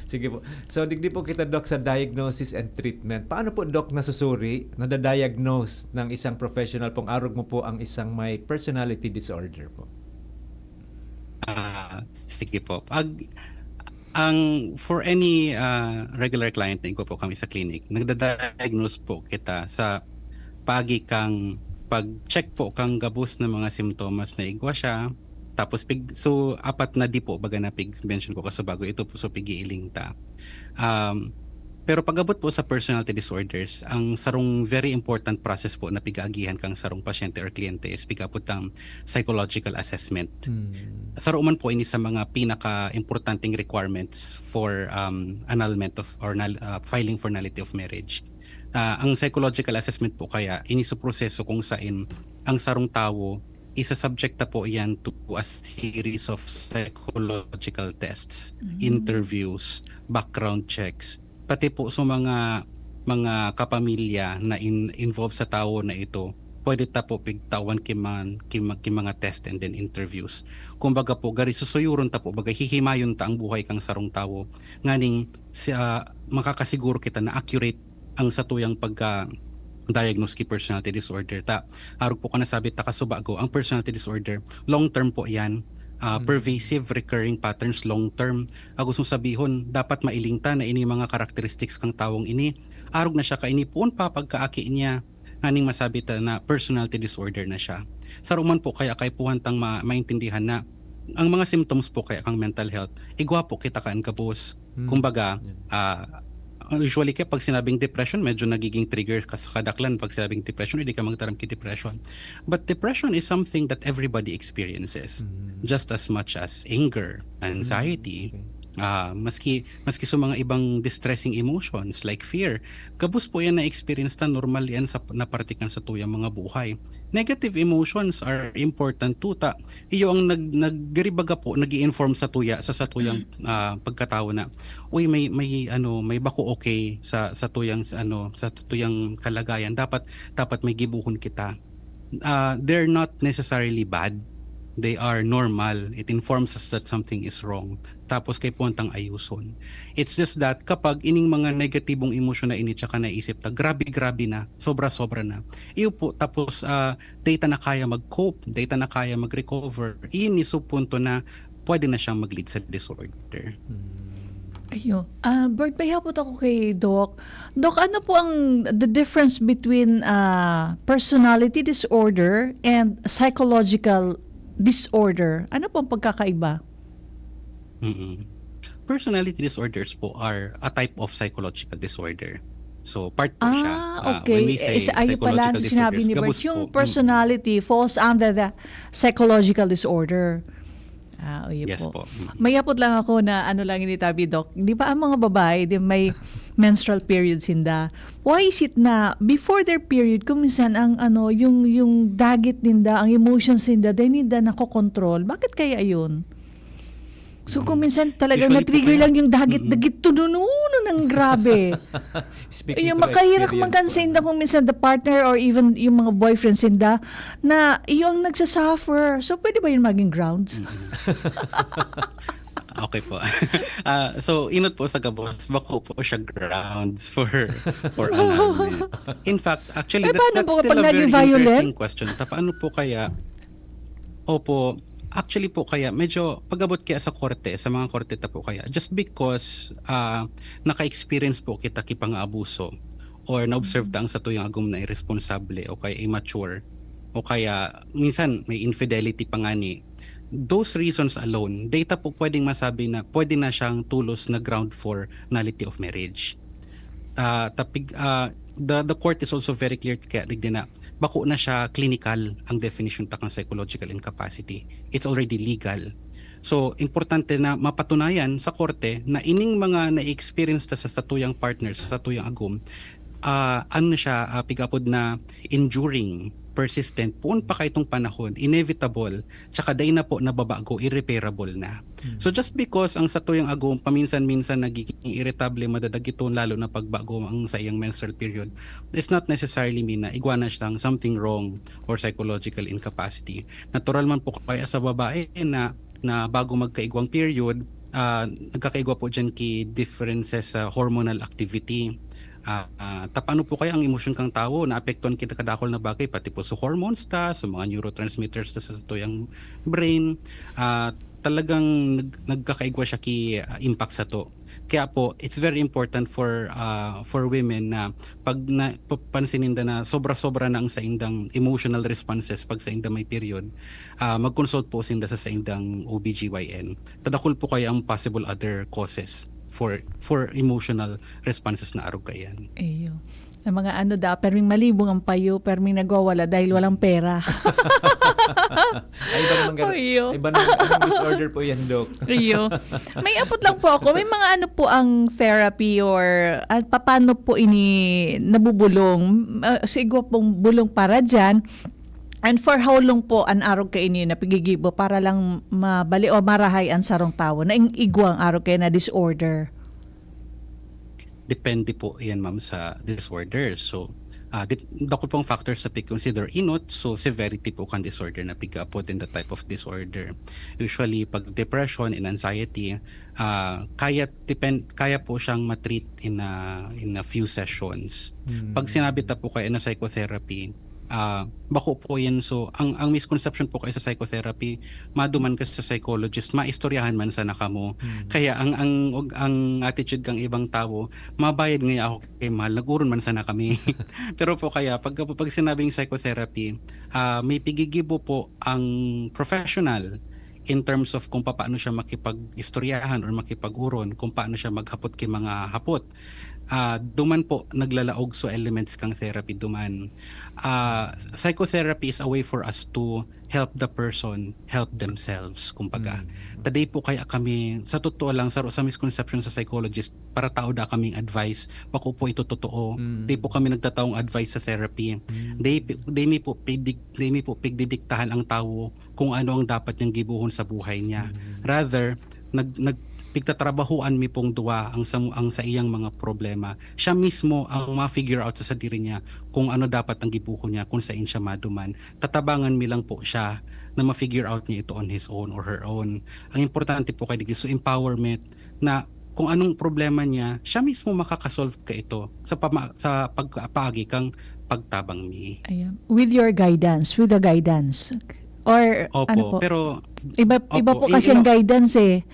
Sige po. So, digdi po kita, Doc, sa diagnosis and treatment. Paano po, Doc, nasusuri, nadadiagnose ng isang professional pong arog mo po ang isang may personality disorder po? Ah, sige po. Pag, ang, for any ah, regular client na igwa po kami sa clinic, nagda-diagnose po kita sa pagi kang pag-check po kang gabos na mga simptomas na igwa siya. Tapos, pig, so, apat na D po, baga na pig-mention ko kaso bago ito po, so pig-iiling ta. Um, pero pag-abot po sa personality disorders, ang sarong very important process po na pig-aagihan kang sarong pasyente or kliyente is pig-abot ang psychological assessment. Hmm. Saro man po ini sa mga pinaka-importanting requirements for um, annulment of or null- uh, filing for nullity of marriage. Ah, ang psychological assessment po kaya, ini sa proseso kung sain ang sarong tawo isa-subject ta po iyan to a series of psychological tests, Mm. interviews, background checks, pati po sa mga mga kapamilya na in, involved sa tawo na ito, pwede ta po pigtawan ki man ki, ma- ki mga test and then interviews. Kumbaga po, gari susuyoron ta po, baga hihimayon ta ang buhay kang sarong tawo. Nganing si, ah, makakasiguro kita na accurate ang satuyang pagka diagnose ki personality disorder ta. Arog po ka nasabi ta kasubago, ang personality disorder, long term po yan. Ah, Mm. Pervasive recurring patterns, long term. Ang gustong sabihon, dapat mailing ta na ini mga characteristics kang tawong ini, arog na siya kaini poon pa pagkaaki niya, nganing masabi ta na personality disorder na siya. Saro man po kaya kaipuhan tang ma- maintindihan na ang mga symptoms po kaya kang mental health, igwa po kita kan gabos. Hmm. Kumbaga, Yan. ah, usually kaya pag sinabing depression, medyo nagiging trigger ka sa kadaklan pag sinabing depression, hindi ka magtaram ki depression. But depression is something that everybody experiences, Hmm. just as much as anger, anxiety, Okay. ah, maski maski sa mga ibang distressing emotions like fear, gabos po yan na experience ta, normal yan sa na parte kan satuyang mga buhay. Negative emotions are important too ta. Iyo ang nag nagribaga po, nag-i-inform sa tuya sa satuyang ah, pagkatawo na, uy, may may ano, may bako okay sa satuyang sa ano, sa satuyang kalagayan. Dapat dapat may gibohon kita. Ah, they're not necessarily bad. They are normal. It informs us that something is wrong. Tapos kaipuhan tang ayuson. It's just that kapag ining mga negatibong emosyon na ini tsaka naisip ta, grabe-grabe na, sobra-sobra na. Iyo po, tapos ah, data na kaya mag-cope, data na kaya mag-recover. Ini so punto na pwede na siyang mag-lead sa disorder. Hmm. Ayun. Ah, Bert, may hapot ako kay Doc. Doc, ano po ang the difference between ah, personality disorder and psychological disorder? Ano po ang pagkakaiba? Mm-mm. Personality disorders po are a type of psychological disorder. So, part po siya. Ah, Ah, okay. When we say Eh, isa, ayun pala psychological ang sinabi disorders, ni Bert, gabos yung po. Mm. Personality falls under the psychological disorder. Ah, o, yun Yes po. po. Mm. May hapot lang ako na ano lang ini tabi, Doc. Di ba ang mga babae, di may menstrual periods sinda? Why is it na before their period, kung minsan ang ano, yung, yung dagit ninda, ang emotions ninda, di ninda nakokontrol? Bakit kaya yun? So kung Mm. Minsan talaga Usually po na-trigger kaya lang yung dagit, Mm-mm. dagit tunununo ng grabe. Speaking Yung to makahirap man experience kan po, sinda ano? Kung minsan the partner or even yung mga boyfriends sinda na yung nagsasuffer. So pwede ba yun maging grounds? Mm. Okay po. Ah, so, inot po sa gabos, bako po siya grounds for for annulment. In fact, actually, Eh, that's, paano that's po still kapag a very naging violent? interesting question. Ta, paano po kaya? Opo, actually po kaya, medyo pag-abot kaya sa korte, sa mga korte ta po kaya, just because ah, naka-experience po kita ki pang-abuso or na-observe ta ang satuyang agom na irresponsable o kaya immature o kaya minsan may infidelity pa ngani, those reasons alone, data po pwedeng masabi na pwede na siyang tulos na ground for nullity of marriage. Ah, tapig, ah, the, the court is also very clear kaya digdi na bako na siya clinical ang definition ta kang psychological incapacity. It's already legal. So, importante na mapatunayan sa korte na ining mga na-experience ta sa satuyang partner, sa satuyang agom, ah, ano na siya, ah, pig-apod na enduring persistent, poon pa kaitong panahon, inevitable, tsaka dai na po nababago, irreparable na. So just because ang satuyang agom paminsan-minsan nagiging irritable, madadagito, lalo na pagbago ang sa iyang menstrual period, is not necessarily mean na igwa na siyang something wrong or psychological incapacity. Natural man po kaya sa babae na, na bago magkaigwang period, ah, nagkakaigwa po diyan ki differences sa hormonal activity. Ah, ah, ta paano po kaya ang emosyon kang tawo naapektuhan ki kadakul na bagay, pati po sa hormones ta, sa mga neurotransmitters ta sa satuyang brain, ah, talagang nag-, nagkakaigwa siya ki, ah, impact sato. Kaya po, it's very important for, ah, for women na pag na, papansin ninda na sobra-sobra na ang saindang emotional responses pag sainda may period, ah, mag-consult po sinda sa saindang O B G Y N. Tadakul po kaya ang possible other causes for, for emotional responses na arog kaiyan. Iyo. Ang mga ano da, perming malibong ang payo, perming nagwawala dahil walang pera. Ay, iba naman gar-, Iyo. iba naman, anong disorder po yan, Doc? Iyo. May abot lang po ako. May mga ano po ang therapy or, ah, paano po ini nabubulong? Ah, sa igwa pong bulong para dyan. And for how long po an arog kaini na pigigibo para lang mabali o marahay an sarong tawo na ing igwang arog kaya na disorder? Depende po yan, ma'am, sa disorder. So, ah, dep-, dakul pong factors sa pag-consider, inot, so severity po kan disorder na pigaapod in the type of disorder. Usually, pag depression and anxiety, ah, kaya depend-, kaya po siyang ma-treat in a, in a few sessions. Hmm. Pag sinabi ta po kaya na psychotherapy, ah, bako po yan. So, ang, ang misconception po kaya sa psychotherapy, maduman ka sa psychologist, maistoryahan man sana kamo. Hmm. Kaya ang, ang, ang attitude kang ibang tawo, "Mabayad ngaya ako kay mahal, nag-oron man sana kami." Pero po kaya, pag, pag sinabing psychotherapy, ah, may pigigibo po ang professional in terms of kung papaano siya makipag-istoryahan or makipag-oron, kung paano siya maghapot ki mga hapot. Ah, duman po naglalaog so elements kang therapy duman. Ah, psychotherapy is a way for us to help the person help themselves, kumbaga. Mm. Ta dai po kaya kami, sa totoo lang, sa, sa misconception sa psychologist, para tao da kaming advice, bako po ito totoo. Mm. Dai po kami nagtataong advice sa therapy. Mm. Dai pi-, dai mi po pidig-, dai mi po pigdidiktahan ang tawo kung ano ang dapat niyang gibohon sa buhay niya. Mm. Rather, nag-, nag-, pigtatrabahoan mi pong duwa ang sam-, ang saiyang mga problema. Siya mismo ang ma-figure out sa sadiri niya kung ano dapat ang gibohon niya, kung sain siya maduman. Tatabangan mi lang po siya na ma-figure out niya ito on his own or her own. Ang importante po kay digdi, so empowerment na kung anong problema niya, siya mismo makaka-solve ka ito sa pama-, sa pag-, paagi kang pagtabang mi. Ayan. With your guidance, with the guidance. Or Opo, ano po? Pero Iba, iba Opo, po i-, kasi ang ino- guidance eh.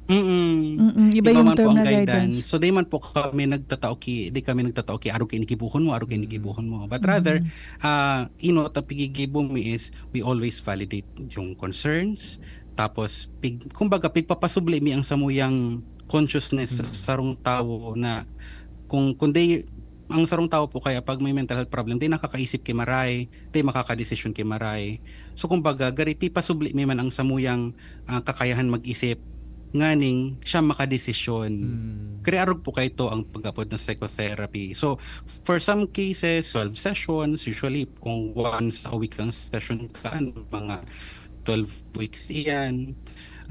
Mm-mm. Mm-mm, iba Iba yung man po term ang na guidance. guidance. So, di man po kami nagtatao ki, di kami nagtatao ki, "Arog kaini gibohon mo, arog kaini Mm. gibohon mo." But rather, Mm. ah, ino, ta pigigibo mi is, we always validate yung concerns. Tapos, pig-, kumbaga, pigpapasubli mi ang samuyang consciousness sa Mm. sarong tawo na kung, kung di, ang sarong tawo po kaya pag may mental health problem, di nakakaisip ki maray, di makakadesisyon ki maray. So, kumbaga, gari, pipasubli mi man ang samuyang, ah, kakayahan mag-isip, nganing siya makadesisyon. Hmm. Kaya arog po kay ito ang pag-apod na psychotherapy. So, for some cases, twelve sessions, usually kung once a week ang session ka, mga twelve weeks iyan.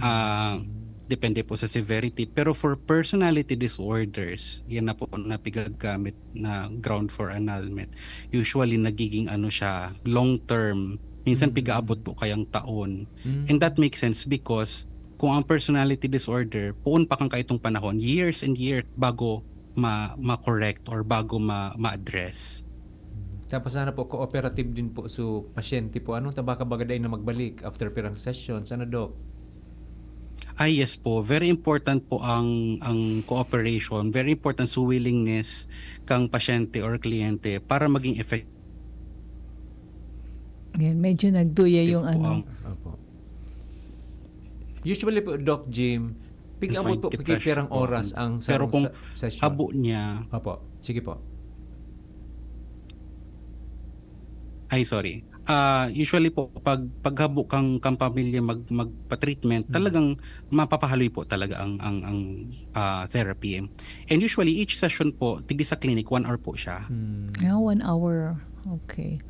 Ah, Hmm. depende po sa severity. Pero for personality disorders, yan na po na pigagamit na ground for annulment. Usually, nagiging ano siya, long term. Minsan, Mm. pigaabot po kayang taon. Mm. And that makes sense because kung ang personality disorder, poon pa kang kaitong panahon, years and years bago ma-, ma-correct or bago ma-, ma-address. Mm. Tapos ano po, cooperative din po so pasyente po. Anong tabaka bagay na magbalik after pirang sessions? Ano, Doc? Ah, yes po. Very important po ang, ang cooperation. Very important sa willingness kang pasyente or kliyente para maging effective. Yan, medyo nagduya yung po ano. Ang Opo. Usually po, Doc Jim, pig-abot po, Depression pigpirang po. Oras ang Pero sarong kung sa-, session? Habo niya. Opo. Sige po. Ay, sorry. Ah, usually po, pag, paghabo kang, kang pamilya mag-, magpa-treatment, Mm. talagang mapapahaloy po talaga ang, ang, ang, ah, therapy. And usually, each session po, tigdi sa clinic, one hour po siya. Mm. Ah, one hour. Okay.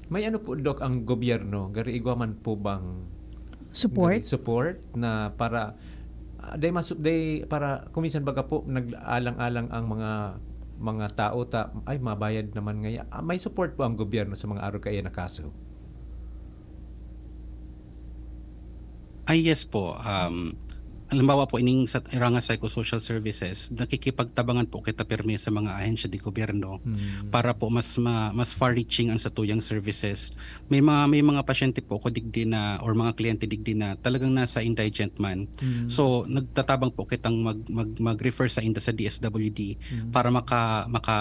May ano po, Doc, ang gobyerno? Gari igwa man po bang Support? gari support na para, ah, day masu-, day para kung minsan baga po nag-alang-alang ang mga mga tao ta, "Ay, mabayad naman ngaya." Ah, may support po ang gobyerno sa mga arog kaiyan na kaso? Ay, yes po. Um, halimbawa po, ining sa Iranga Psychosocial Services, nakikipagtabangan po kita pirmi sa mga ahensya de gobyerno Hmm. para po mas ma- mas far-reaching ang satuyang services. May mga may mga pasyente po ako digdi na or mga kliyente digdi na talagang nasa indigent man. Hmm. So, nagtatabang po kitang mag, mag, mag-refer sa inda sa D S W D Hmm. para maka maka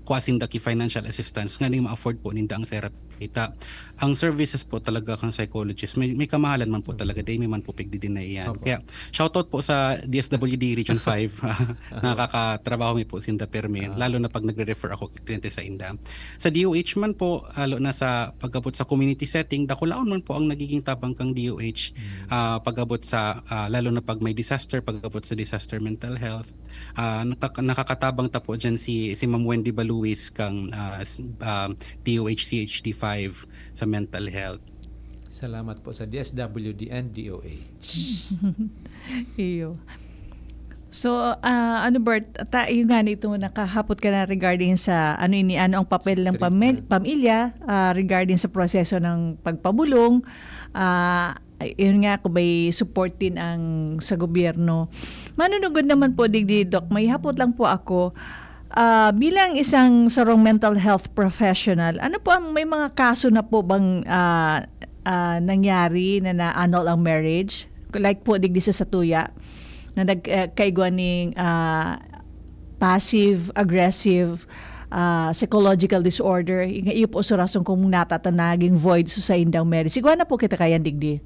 kuha sinda ki financial assistance nganing ma-afford po ninda ang therapy. Kita, ang services po talaga kang psychologist, may, may kamahalan man po talaga, di may man po pigdi-deny yan. Opo. Kaya, shoutout po sa D S W D Region five. Nakakatrabaho mi po sinda permi, Ah. lalo na pag nagre-refer ako kliyente sa inda. Sa D O H man po, lalo na sa pag-abot sa community setting, dakulaon man po ang nagiging tabang kang D O H. Mm. Ah, pag-abot sa, ah, lalo na pag may disaster, pag-abot sa disaster mental health, ah, nakaka- nakakatabang ta po dyan si, si Ma'am Wendy Baluis kang, ah, s- ah, D O H C H D five sa mental health. Salamat po sa D S W D and D O H. Iyo. So, ah, ano, Bert, ta, yung nga nito, nakahapot ka na regarding sa ano ini, ano ang papel ng pami- Treatment. pamilya ah, regarding sa proseso ng pagpabulong. Ah, yun nga, kung may support din ang sa gobyerno. Manunugod naman po, digdi, Doc, may hapot lang po ako. Ah, bilang isang sarong mental health professional, ano po ang may mga kaso na po bang ah, ah, nangyari na na-annul ang marriage? Like po, digdi sa satuya, na nagkaigwa ning ah, passive-aggressive ah, psychological disorder. Yung, yung po sa rason kung natata naging void sa saindang marriage. Sigwa na po kita kayan, digdi.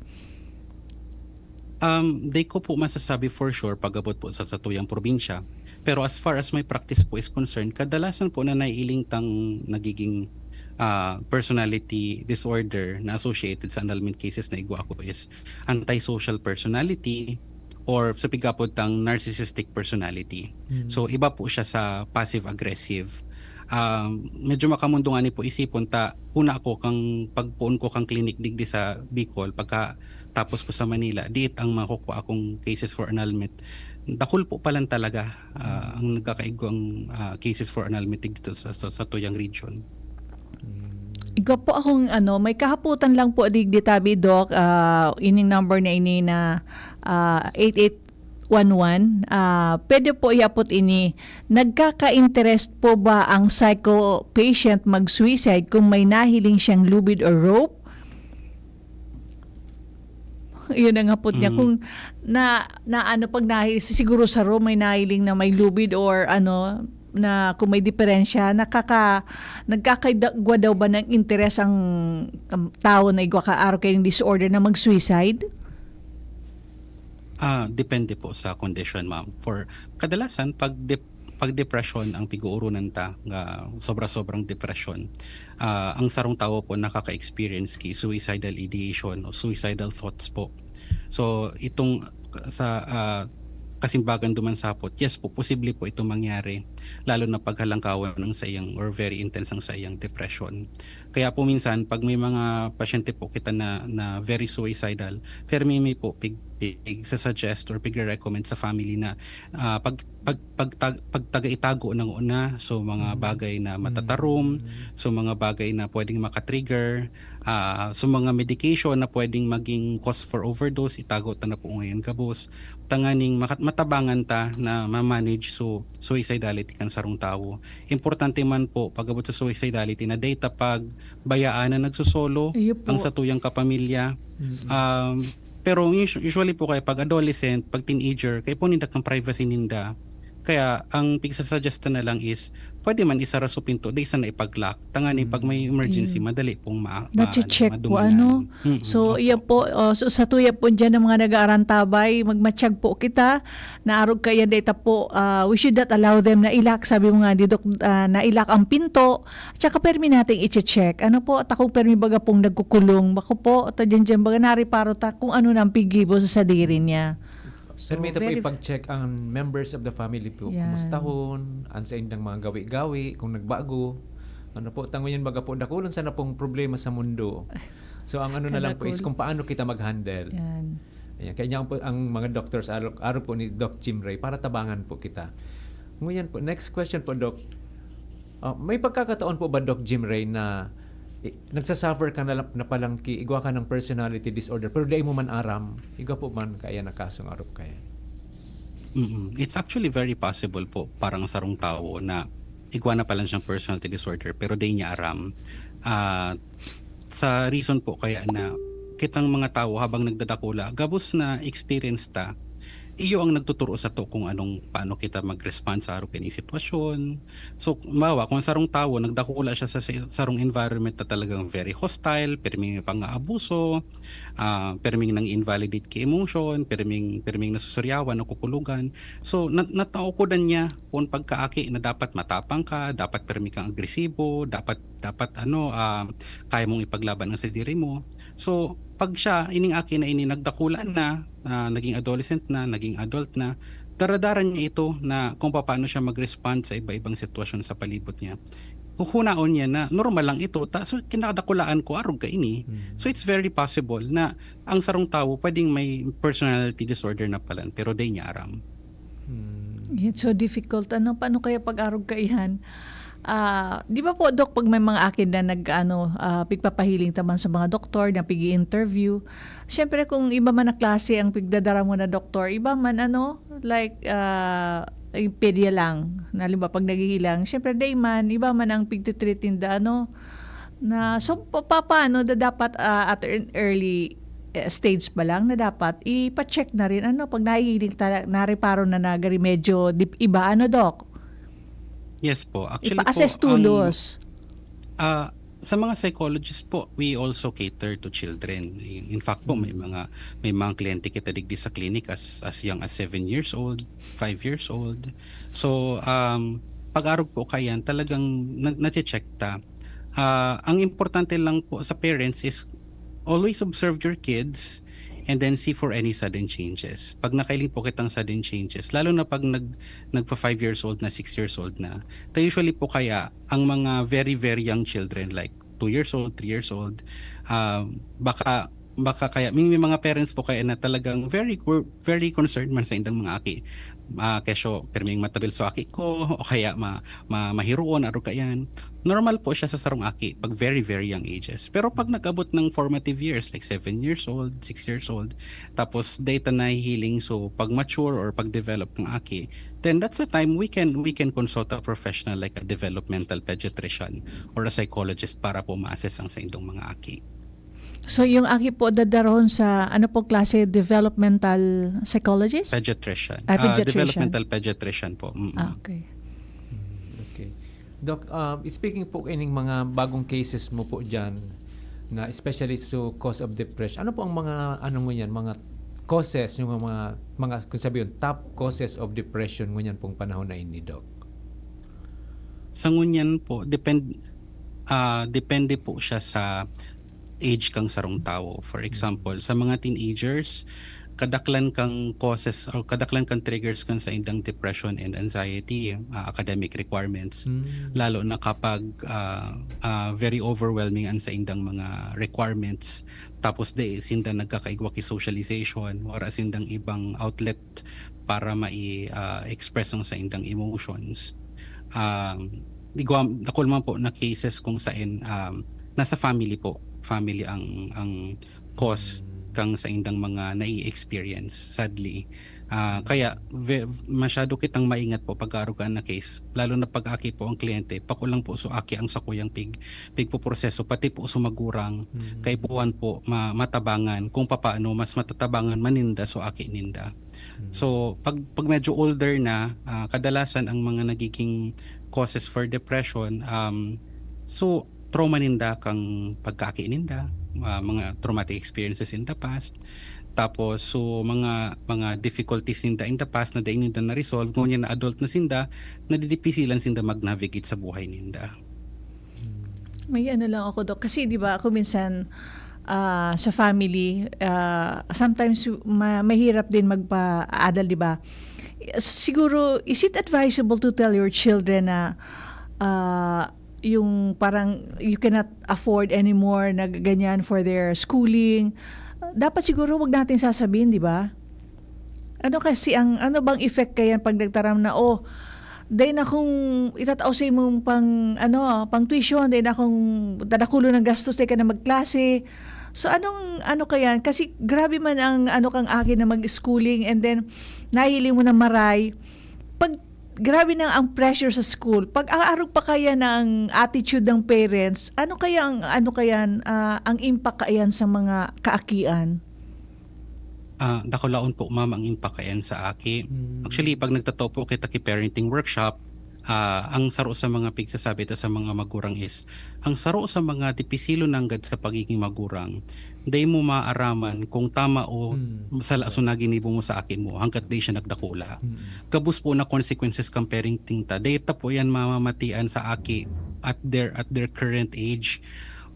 Um, di ko po masasabi for sure pag-abot po sa satuyang probinsya. Pero as far as my practice po is concerned, kadalasan po na naiiling tang nagiging ah, personality disorder na associated sa annulment cases na igwa ko is antisocial personality or sa pigkapod tang narcissistic personality. Mm. So, iba po siya sa passive-aggressive. Um, medyo makamundong ani po isipon ta, una ako kang pagpuon ko kang clinic digdi sa Bicol, pagka tapos ko sa Manila, diit ang makukuha akong cases for annulment. Dakul po palan talaga ah, ang nagkakaigwang ah, cases for annulment dito sa, sa, sa tuyang region. Mm. Igwa po akong ano, may kahaputan lang po digdi tabi, Doc, ah, ining number na ini na ah, eight eight one one. Ah, pwede po iapot ini. Nagkaka-interest po ba ang psycho patient mag-suicide kung may nahiling siyang lubid or rope? Yun ang hapot niya. Mm. Kung na, na ano, pag nahi-, siguro sa room may nahiling na may lubid or ano, na kung may diferensya, nakaka-, nagkakaigwa daw ba ng interes ang um, tao na igwa ka araw kayong disorder na mag-suicide? Ah, depende po sa kondisyon, ma'am. For kadalasan, pag dep- pag depression ang piguurunan ta, nga sobra-sobrang depression, ah, ang sarong tawo po nakaka-experience ki suicidal ideation o suicidal thoughts po. So, itong sa ah, kasimbagan duman sapot, yes po, posible po itong mangyari, lalo na paghalangkawan ng sa iyang or very intense ang sa iyang depression. Kaya po minsan, pag may mga pasyente po kita na, na very suicidal, permi mi po pig, pig, sa suggest or pig-recommend sa family na ah, pag, pag, pagtag, pagtaga-itago ng una, so mga Mm. bagay na matatarom, Mm. so mga bagay na pwedeng makatrigger, ah, so mga medication na pwedeng maging cause for overdose, itago ta na po ngayon gabos. Tanganing makat-, matabangan ta na ma-manage so suicidality kan sarong tawo. Importante man po pag-abot sa suicidality na data pag bayaan na nagsosolo Iyo po. ang satuyang kapamilya. Mm. Um, pero usu- usually po kaya pag adolescent, pag teenager, kaya po ninda kang privacy ninda. Kaya ang pigsasuggest na lang is pwede man isara so pinto, di sana ipag-lock. Tanganing pag may emergency, Mm. madali pong ma- Nache-check ma- po, madumduman. ano? Mm, So, opo. Iya po, oh, so, sa tuya po dyan ng mga nag-aarantabay, magmatsyag po kita na arog kaya data po, ah, we should not allow them na ilak, sabi mo nga ni Doc, ah, na ilak ang pinto, at saka permi nating i-check. Ano po, takong permi baga pong nagkukulong, bako po, ta dyan dyan baga nariparo ta kung ano na ang pigibo sa sadiri niya. So, Permi ta po very- ipag-check ang members of the family po. Yan. Kumustahon, ang sa indang mga gawi-gawi, kung nagbago, Ano po, tango yan, baga po, dakulon sana pong problema sa mundo. So, ang ano na lang po is Kadakul. kung paano kita mag-handle. Yan. Ayan, kaya niya po ang mga doctors, aro, aro po ni Doc Jim Ray, para tabangan po kita. Ngunyan po, next question po, Doc. Ah, may pagkakataon po ba, Doc Jim Ray, na, eh, nagsasuffer ka na, na palang ki-, igwa ka ng personality disorder, pero dai mo man aram, igwa po man kaya na kasong arog kaya? Mm, it's actually very possible po, parang sarong tawo na igwa na pala siyang personality disorder, pero dai niya aram. Ah, sa reason po kaya na kitang mga tawo habang nagdadakula, gabos na experience ta, iyo ang nagtuturo sato kung anong, paano kita mag-respond sa arog kaini sitwasyon. So, halimbawa, kung sarong tawo, nagdakula siya sa, sa sarong environment na talagang very hostile, pirming may pang-aabuso, ah, pirming nang-invalidate ki emotion, pirming, pirming nasusuryawan, nakukulugan. So, na-, nataukodan niya kun pagkaaki na dapat matapang ka, dapat pirmi kang agresibo, dapat, dapat, ano, ah, kaya mong ipaglaban ang sadiri mo. So, pag siya, ining aki na ini, nagdakula na, ah, naging adolescent na, naging adult na, daradara niya ito na kung paano siya mag-respond sa iba-ibang sitwasyon sa palibot niya. Huhunaon niya na normal lang ito, ta-, so, kinadakulaan ko, arog kaini. Mm. So, it's very possible na ang sarong tawo pwedeng may personality disorder na palan, pero dai niya aram. Hmm. It's so difficult. Ano, paano kaya pag-arog kaiyan? Ah, di ba po, Doc, pag may mga aki na nag-ano, ah, pigpapahiling ta man sa mga doktor, na pig-i-interview, siyempre, kung iba man na klase ang pigdadara mo na doktor, iba man, ano, like, ah, ay, pedya lang. Na, halimbawa, pag naghihilang, siyempre, dai man, iba man ang pigtitreat ninda, ano, na, so, pa-, pa-, paano da-, dapat, ah, at an early, eh, stage pa lang na dapat ipa-check na rin, ano, pag nahihiling tala-, nareparo na na gari medyo dip-, iba, ano, Doc? Yes po. Actually Ipa-assess po, ang, tulos. ah, sa mga psychologist po, we also cater to children. In fact po, may Mm. mga, may mga kliyente kita digdi sa clinic as, as young as seven years old, five years old. So, um, pag-arog po kayan, talagang na-, nache-check ta. Ah, ang importante lang po sa parents is always observe your kids and then see for any sudden changes. Pag nakailing po kitang sudden changes, lalo na pag nag-, nagpa five years old na, six years old na, ta usually po kaya ang mga very, very young children, like two years old, three years old, ah, baka, baka kaya, may, may mga parents po kaya na talagang very, very concerned man sa indang mga aki. Ah, kesyo, pirming matabil so aki ko, o kaya ma-, ma-, mahiroon, arog kayan. Normal po siya sa sarong aki pag very, very young ages. Pero pag nag-abot ng formative years, like seven years old, six years old, tapos dai ta nahihiling, so pag mature or pag develop ng aki, then that's the time we can, we can consult a professional like a developmental pediatrician or a psychologist para po ma-assess ang sa indong mga aki. So, yung aki po dadarahon sa ano po klase, developmental psychologist? Pediatrician. Ah, Ah, pediatrician. developmental pediatrician po. Mm. Ah, okay. Mm, okay. Doc, ah, speaking po ining mga bagong cases mo po diyan, na especially sa cause of depression, ano po ang mga, ano ngunyan, mga causes, yung mga, mga, kung sabihin, top causes of depression ngunyan pong panahon na ini, Doc? Sa ngunyan po, depend-, ah, depende po siya sa age kang sarong tawo. For example, sa mga teenagers, kadaklan kang causes o kadaklan kang triggers kan sa indang depression and anxiety, ah, academic requirements. Mm. Lalo na kapag, ah, ah, very overwhelming ang sa indang mga requirements, tapos di sinda nagkakaigwa ki socialization, wala sindang ibang outlet para mai-, ah, express ang sa indang emotions. Um, igwa, dakul man po na cases kung sain, um, nasa family po, family ang, ang cause Mm. kang sa indang mga nai-experience, sadly. Ah, kaya ve-, masyado kitang maingat po pag arugaan na case, lalo na pag aki po ang kliyente, pakulang po so aki ang sakuyang pig-, pigpoproseso, pati po so magurang, Mm. kaipuhan po ma-, matabangan kung papaano mas matatabangan maninda so aki ninda. Mm. So, pag, pag medyo older na, ah, kadalasan ang mga nagiging causes for depression, um, so, trauma ninda kang pagkaaki ninda, ah, mga traumatic experiences in the past. Tapos, so, mga, mga difficulties ninda in the past na dai ninda na-resolve, ngunyan na adult na sinda, nadidipisilan sinda mag-navigate sa buhay ninda. Hmm. May ano lang ako, Doc. Kasi, di ba, ako minsan, ah, sa family, ah, sometimes ma-, mahirap din magpa-adal, di ba? Siguro, is it advisable to tell your children na, ah, yung parang you cannot afford anymore na ganyan for their schooling. Dapat siguro wag natin sasabihin, di ba? Ano kasi ang, ano bang effect kayan pag nagtaram na, "Oh, dai na akong itatao sa imong pang, ano, pang tuition, dai na akong tadakulo ng gastos, dai ka na magklase." So, anong, ano kayan? Kasi grabe man ang, ano, kang aki na mag-schooling and then nahiling mo na maray. Pag grabe na ang pressure sa school, pag aarog pa kaya na ang attitude ng parents, ano kaya ang, ano kayan, ah, ang impact kayan sa mga kaakian? Ah, dakulaon po, ma'am, ang impact kayan sa aki. Mm. Actually, pag nagtataw po kita ki parenting workshop, ah, ang saro sa mga pigsasabi ta sa mga magurang is, ang saro sa mga dipisilo nanggad sa pagiging magurang, dai mo maaraman kung tama o Mm. sala so naginibo mo sa aki mo hanggat dai siya nagdakula. Mm. Gabos po na consequences kan parenting ta. Dai ta po yan mamamatian sa aki at their, at their current age.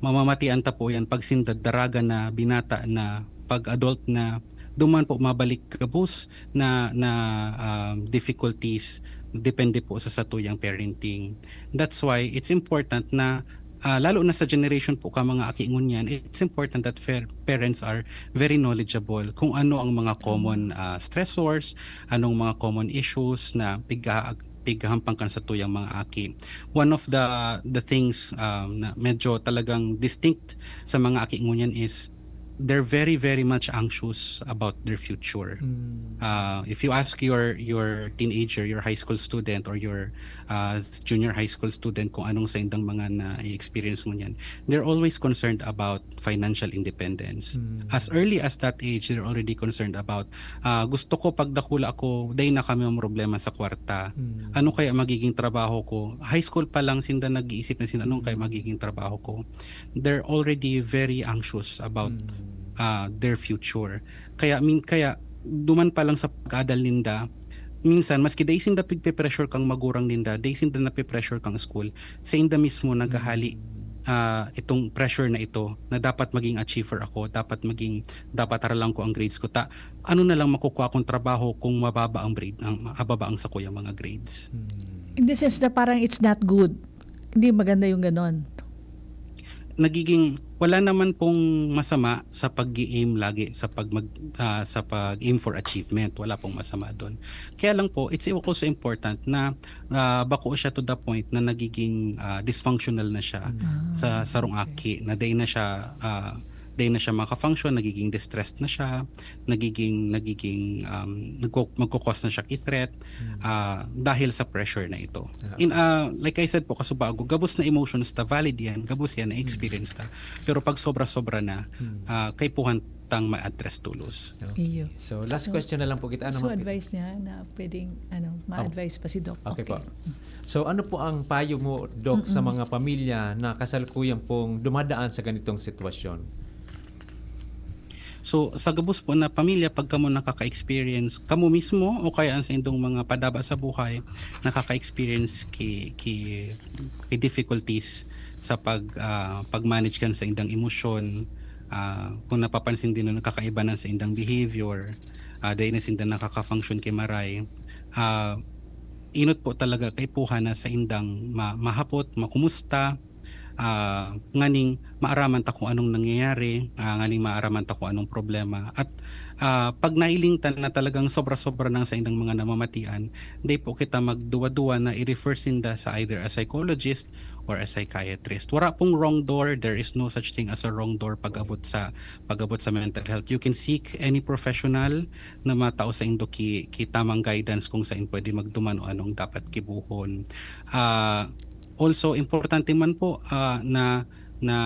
Mamamatian ta po yan pag sinda daraga na, binata na, pag adult na, duman po mabalik gabos na, na um, difficulties, depende po sa satuyang parenting. That's why it's important na, ah, lalo na sa generation po ka mga aki ngunyan, it's important that fair, parents are very knowledgeable kung ano ang mga common, ah, stressors, anong mga common issues na pigha-, pighahampang kan satuyang mga aki. One of the, the things, um, na medyo talagang distinct sa mga aki ngunyan is they're very, very much anxious about their future. Mm. Ah, if you ask your, your teenager, your high school student, or your, ah, junior high school student kung anong saindang mga na-experience ngunyan, they're always concerned about financial independence. Mm. As early as that age, they're already concerned about, ah, "Gusto ko pagdakula ko, dai na kami problema sa kwarta. Mm. Ano kaya magiging trabaho ko?" High school pa lang, sinda nag-iisip na sinda, "Anong kaya Mm. magiging trabaho ko?" They're already very anxious about, Mm. ah, their future. Kaya, min-, kaya duman pa lang sa pag-adal ninda, minsan, maski dai sinda pigpe-pressure kang magurang ninda, dai sinda nape-pressure kang school, sainda mismo naghahali, Mm. ah, itong pressure na ito, na dapat maging achiever ako, dapat maging, dapat haralang ko ang grades ko. Ta, ano na lang makukuha kong trabaho kung mababa ang grade, ang, mababa ang sakuyang mga grades? Mm. In the sense na parang it's not good. Hindi maganda yung ganon. Nagiging, wala naman pong masama sa pag-aim lagi, sa pag mag-, ah, sa pag-aim for achievement. Wala pong masama doon. Kaya lang po, it's also important na, ah, bako siya to the point na nagiging, ah, dysfunctional na siya Mm. sa Ah, sarong okay. aki, na dai na siya, ah, dai na siya maka-function, nagiging distressed na siya, nagiging, nagiging, um, nagko-, magko-cause na siya ki threat, Mm. ah, dahil sa pressure na ito. Ah, In, ah, like I said po, kasubago, gabos na emotions ta, valid yan, gabos yan, na-experience ta. Pero pag sobra-sobra na, Mm. ah, kaipuhan tang ma-address tolos. Okay. Iyo. So, last So, question na lang po kita. Ano So, man po? Advice niya na pwedeng, ano, ma-advise pa si Doc. Okay po. So, ano po ang payo mo, Doc, sa Mm-mm. mga pamilya na kasalukuyan pong dumadaan sa ganitong sitwasyon? So, sa gabos po na pamilya, pag kamo nakaka-experience, kamo mismo o kaya ang sa indong mga padaba sa buhay, nakaka-experience ki, ki, ki difficulties sa pag, ah, pag-manage kan sa indang emosyon, ah, kung napapansin din na nakakaiba na sa indang behavior, ah, dahil na sinda nakaka-function ki maray, ah, inot po talaga kaipuhan na sa indang ma-, mahapot, makumusta, ah, nganing maaraman ta kung anong nangyayari, ah, nganing maaraman ta kung anong problema. At, ah, pag nailing ta na talagang sobra-sobra nang sa indang mga namamatian, di po kita magduwa-duwa na i-refer sinda sa either a psychologist or a psychiatrist. Wala pong wrong door, there is no such thing as a wrong door pag-abot sa, pag-abot sa mental health. You can seek any professional na matao sa indo ki, ki tamang guidance kung saan pwede magduman o anong dapat gibuhon. Ah, also, importante man po, ah, na, na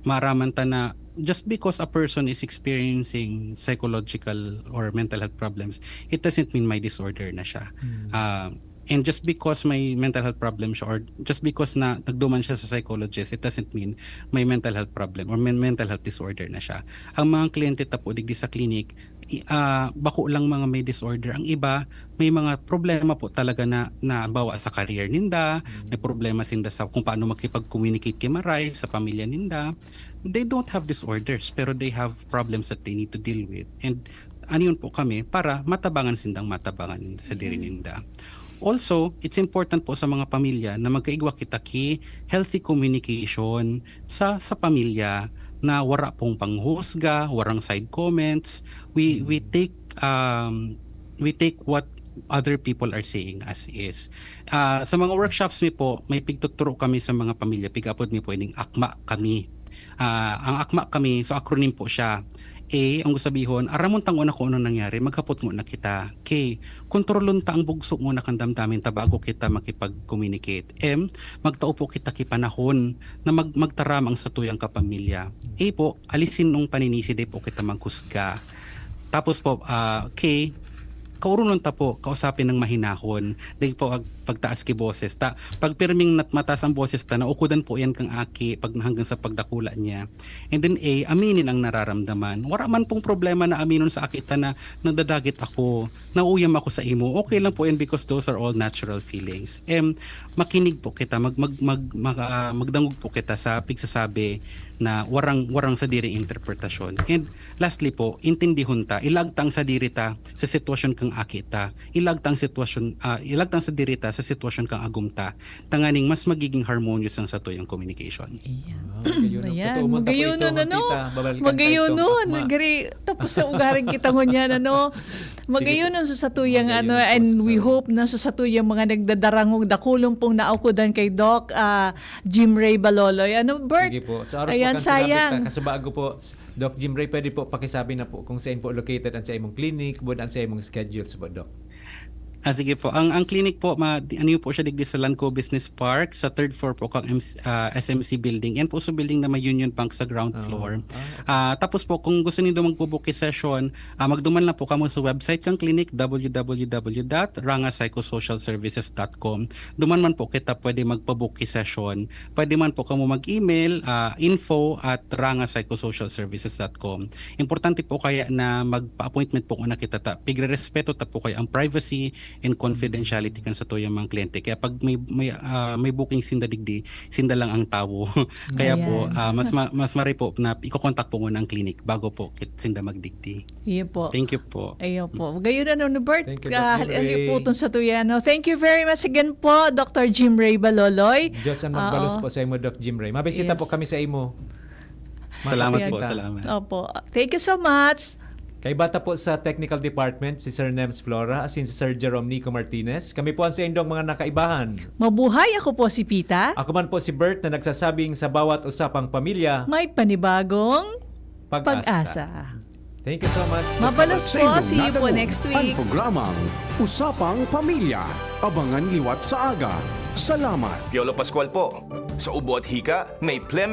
maaraman ta na just because a person is experiencing psychological or mental health problems, it doesn't mean may disorder na siya. Mm. Ah, and just because may mental health problem siya or just because na nagduman siya sa psychologist, it doesn't mean may mental health problem or may mental health disorder na siya. Ang mga kliyente ta po digdi sa clinic, i-, ah, bako lang mga may disorder. Ang iba, may mga problema po talaga na, na bawa sa career ninda, may problema sinda sa kung paano makipag-communicate ki maray sa pamilya ninda. They don't have disorders, pero they have problems that they need to deal with. And ano yun po kami para matabangan sindang matabangan sa diri ninda. Also, it's important po sa mga pamilya na magkaigwa kita ki healthy communication sa, sa pamilya, na wara pong panghusga, warang side comments. We, we take, um, we take what other people are saying as is. Ah, sa mga workshops mi po, may pigtuturo kami sa mga pamilya, pig-apod mi po ining akma kami. Ah, ang akma kami, so acronym po siya. A, ang gusto sabihon, aramon ta ngona kung ano nangyari, maghapot ngona kita. K, kontrolon ta ang bugso ngona kan damdamin ta bago kita makipag-communicate. M, magtao po kita ki panahon na mag-, magtaram ang satuyang kapamilya. A po, alisin nung paninisi, di po kita maghusga. Tapos po, ah, K, kaurunon ta po, kausapin ng mahinahon. Di po pag-, pagtaas ki boses ta. Pag pirming nat-, mataas ang boses ta, naukudan po yan kang aki pag, hanggang sa pagdakula niya. And then A, aminin ang nararamdaman. Wala man pong problema na aminon sa aki ta na nagdadagit ako, nauyam ako sa imo. Okay lang po yan because those are all natural feelings. M, makinig po kita, mag, mag, mag, mag, ah, magdangog po kita sa pigsasabi na warang, warang sadiri interpretasyon. And lastly po, intindihon ta, ilag ta ang sadiri ta sa sitwasyon kang aki ta. Ilag ta ang sitwasyon, ah, ilag ta ang sadiri ta sa sitwasyon kang agom ta. Tanganing mas magiging harmonious ang satuyang communication. Ayan. Ah, magayon. Ayan, Totoo man, magayon tapo ito, nun, ano? Tita. Babalikan tayo Magayon itong nun. akma. Gari, tapos sa ugaring kita ngunyan, ano? Magayon po. Nun sa satuyang, Magayon ano, po and sa we sabi. Hope na sa satuyang mga nagdadarangog, dakulong pong naukudan kay Doc ah, Jim Ray Baloloy. Ano, Bert? Sige po. Sa araw Ayan, po, kan sinabi sayang. Ta, kasi bago po, Doc Jim Ray, pwede po pakisabi na po kung saan po located ang sa imong clinic, bud ang sa imong schedules po, Doc. Ah, sige po. Ang, ang clinic po, ma, di, ano po siya, digdi sa Lanco Business Park, sa third floor po kang M C, ah, S M C building. Yan po sa building na may Union Bank sa ground Ah, floor. ah, Ah, tapos po, kung gusto nindo magpo-book ki session, ah, magduman lang po kamo sa website kang clinic, w w w dot ranga psychosocial services dot com. Duman man po kita pwede magpa-book ki session. Pwede man po kamo mag-email, ah, info at ranga psychosocial services dot com. Importante po kaya na magpa-appointment po muna kita ta. Pigrerespeto ta po kaya ang privacy and confidentiality kan satuyang mga kliyente. Kaya pag may, may, ah, may booking sinda digdi, sinda lang ang tawo. Kaya po, Ayan. ah, mas ma-, mas mari po na iko-contact po muna ang clinic bago po kit-, sinda magdigdi. Iyo po. Thank you po. Iyo po. Gayon, ano, no, Bert? Thank you, Doc Ah, Henry. hali-, hali po itong sa tuya, no? Thank you very much again po, Doctor Jim Ray Baloloy. Diyos ang magbalos Oo. po sa imo, Doc Jim Ray. Mabisita Yes. po kami sa imo. Salamat po, Makakita. salamat. Opo. Thank you so much. Kaiba ta po sa technical department, si Sir Nems Flora, asin si Sir Jerome Nico Martinez. Kami po ang saindong mga nakaibahan. Mabuhay, ako po si Pita. Ako man po si Bert na nagsasabing sa bawat usapang pamilya, May panibagong pag-asa. pag-asa. Thank you so much. Mabalos po. Sa inyong See you po nadangog next ang week. programang Usapang Pamilya. Abangan liwat sa aga. Salamat. Piolo Pascual po. Sa ubo at hika, may pleme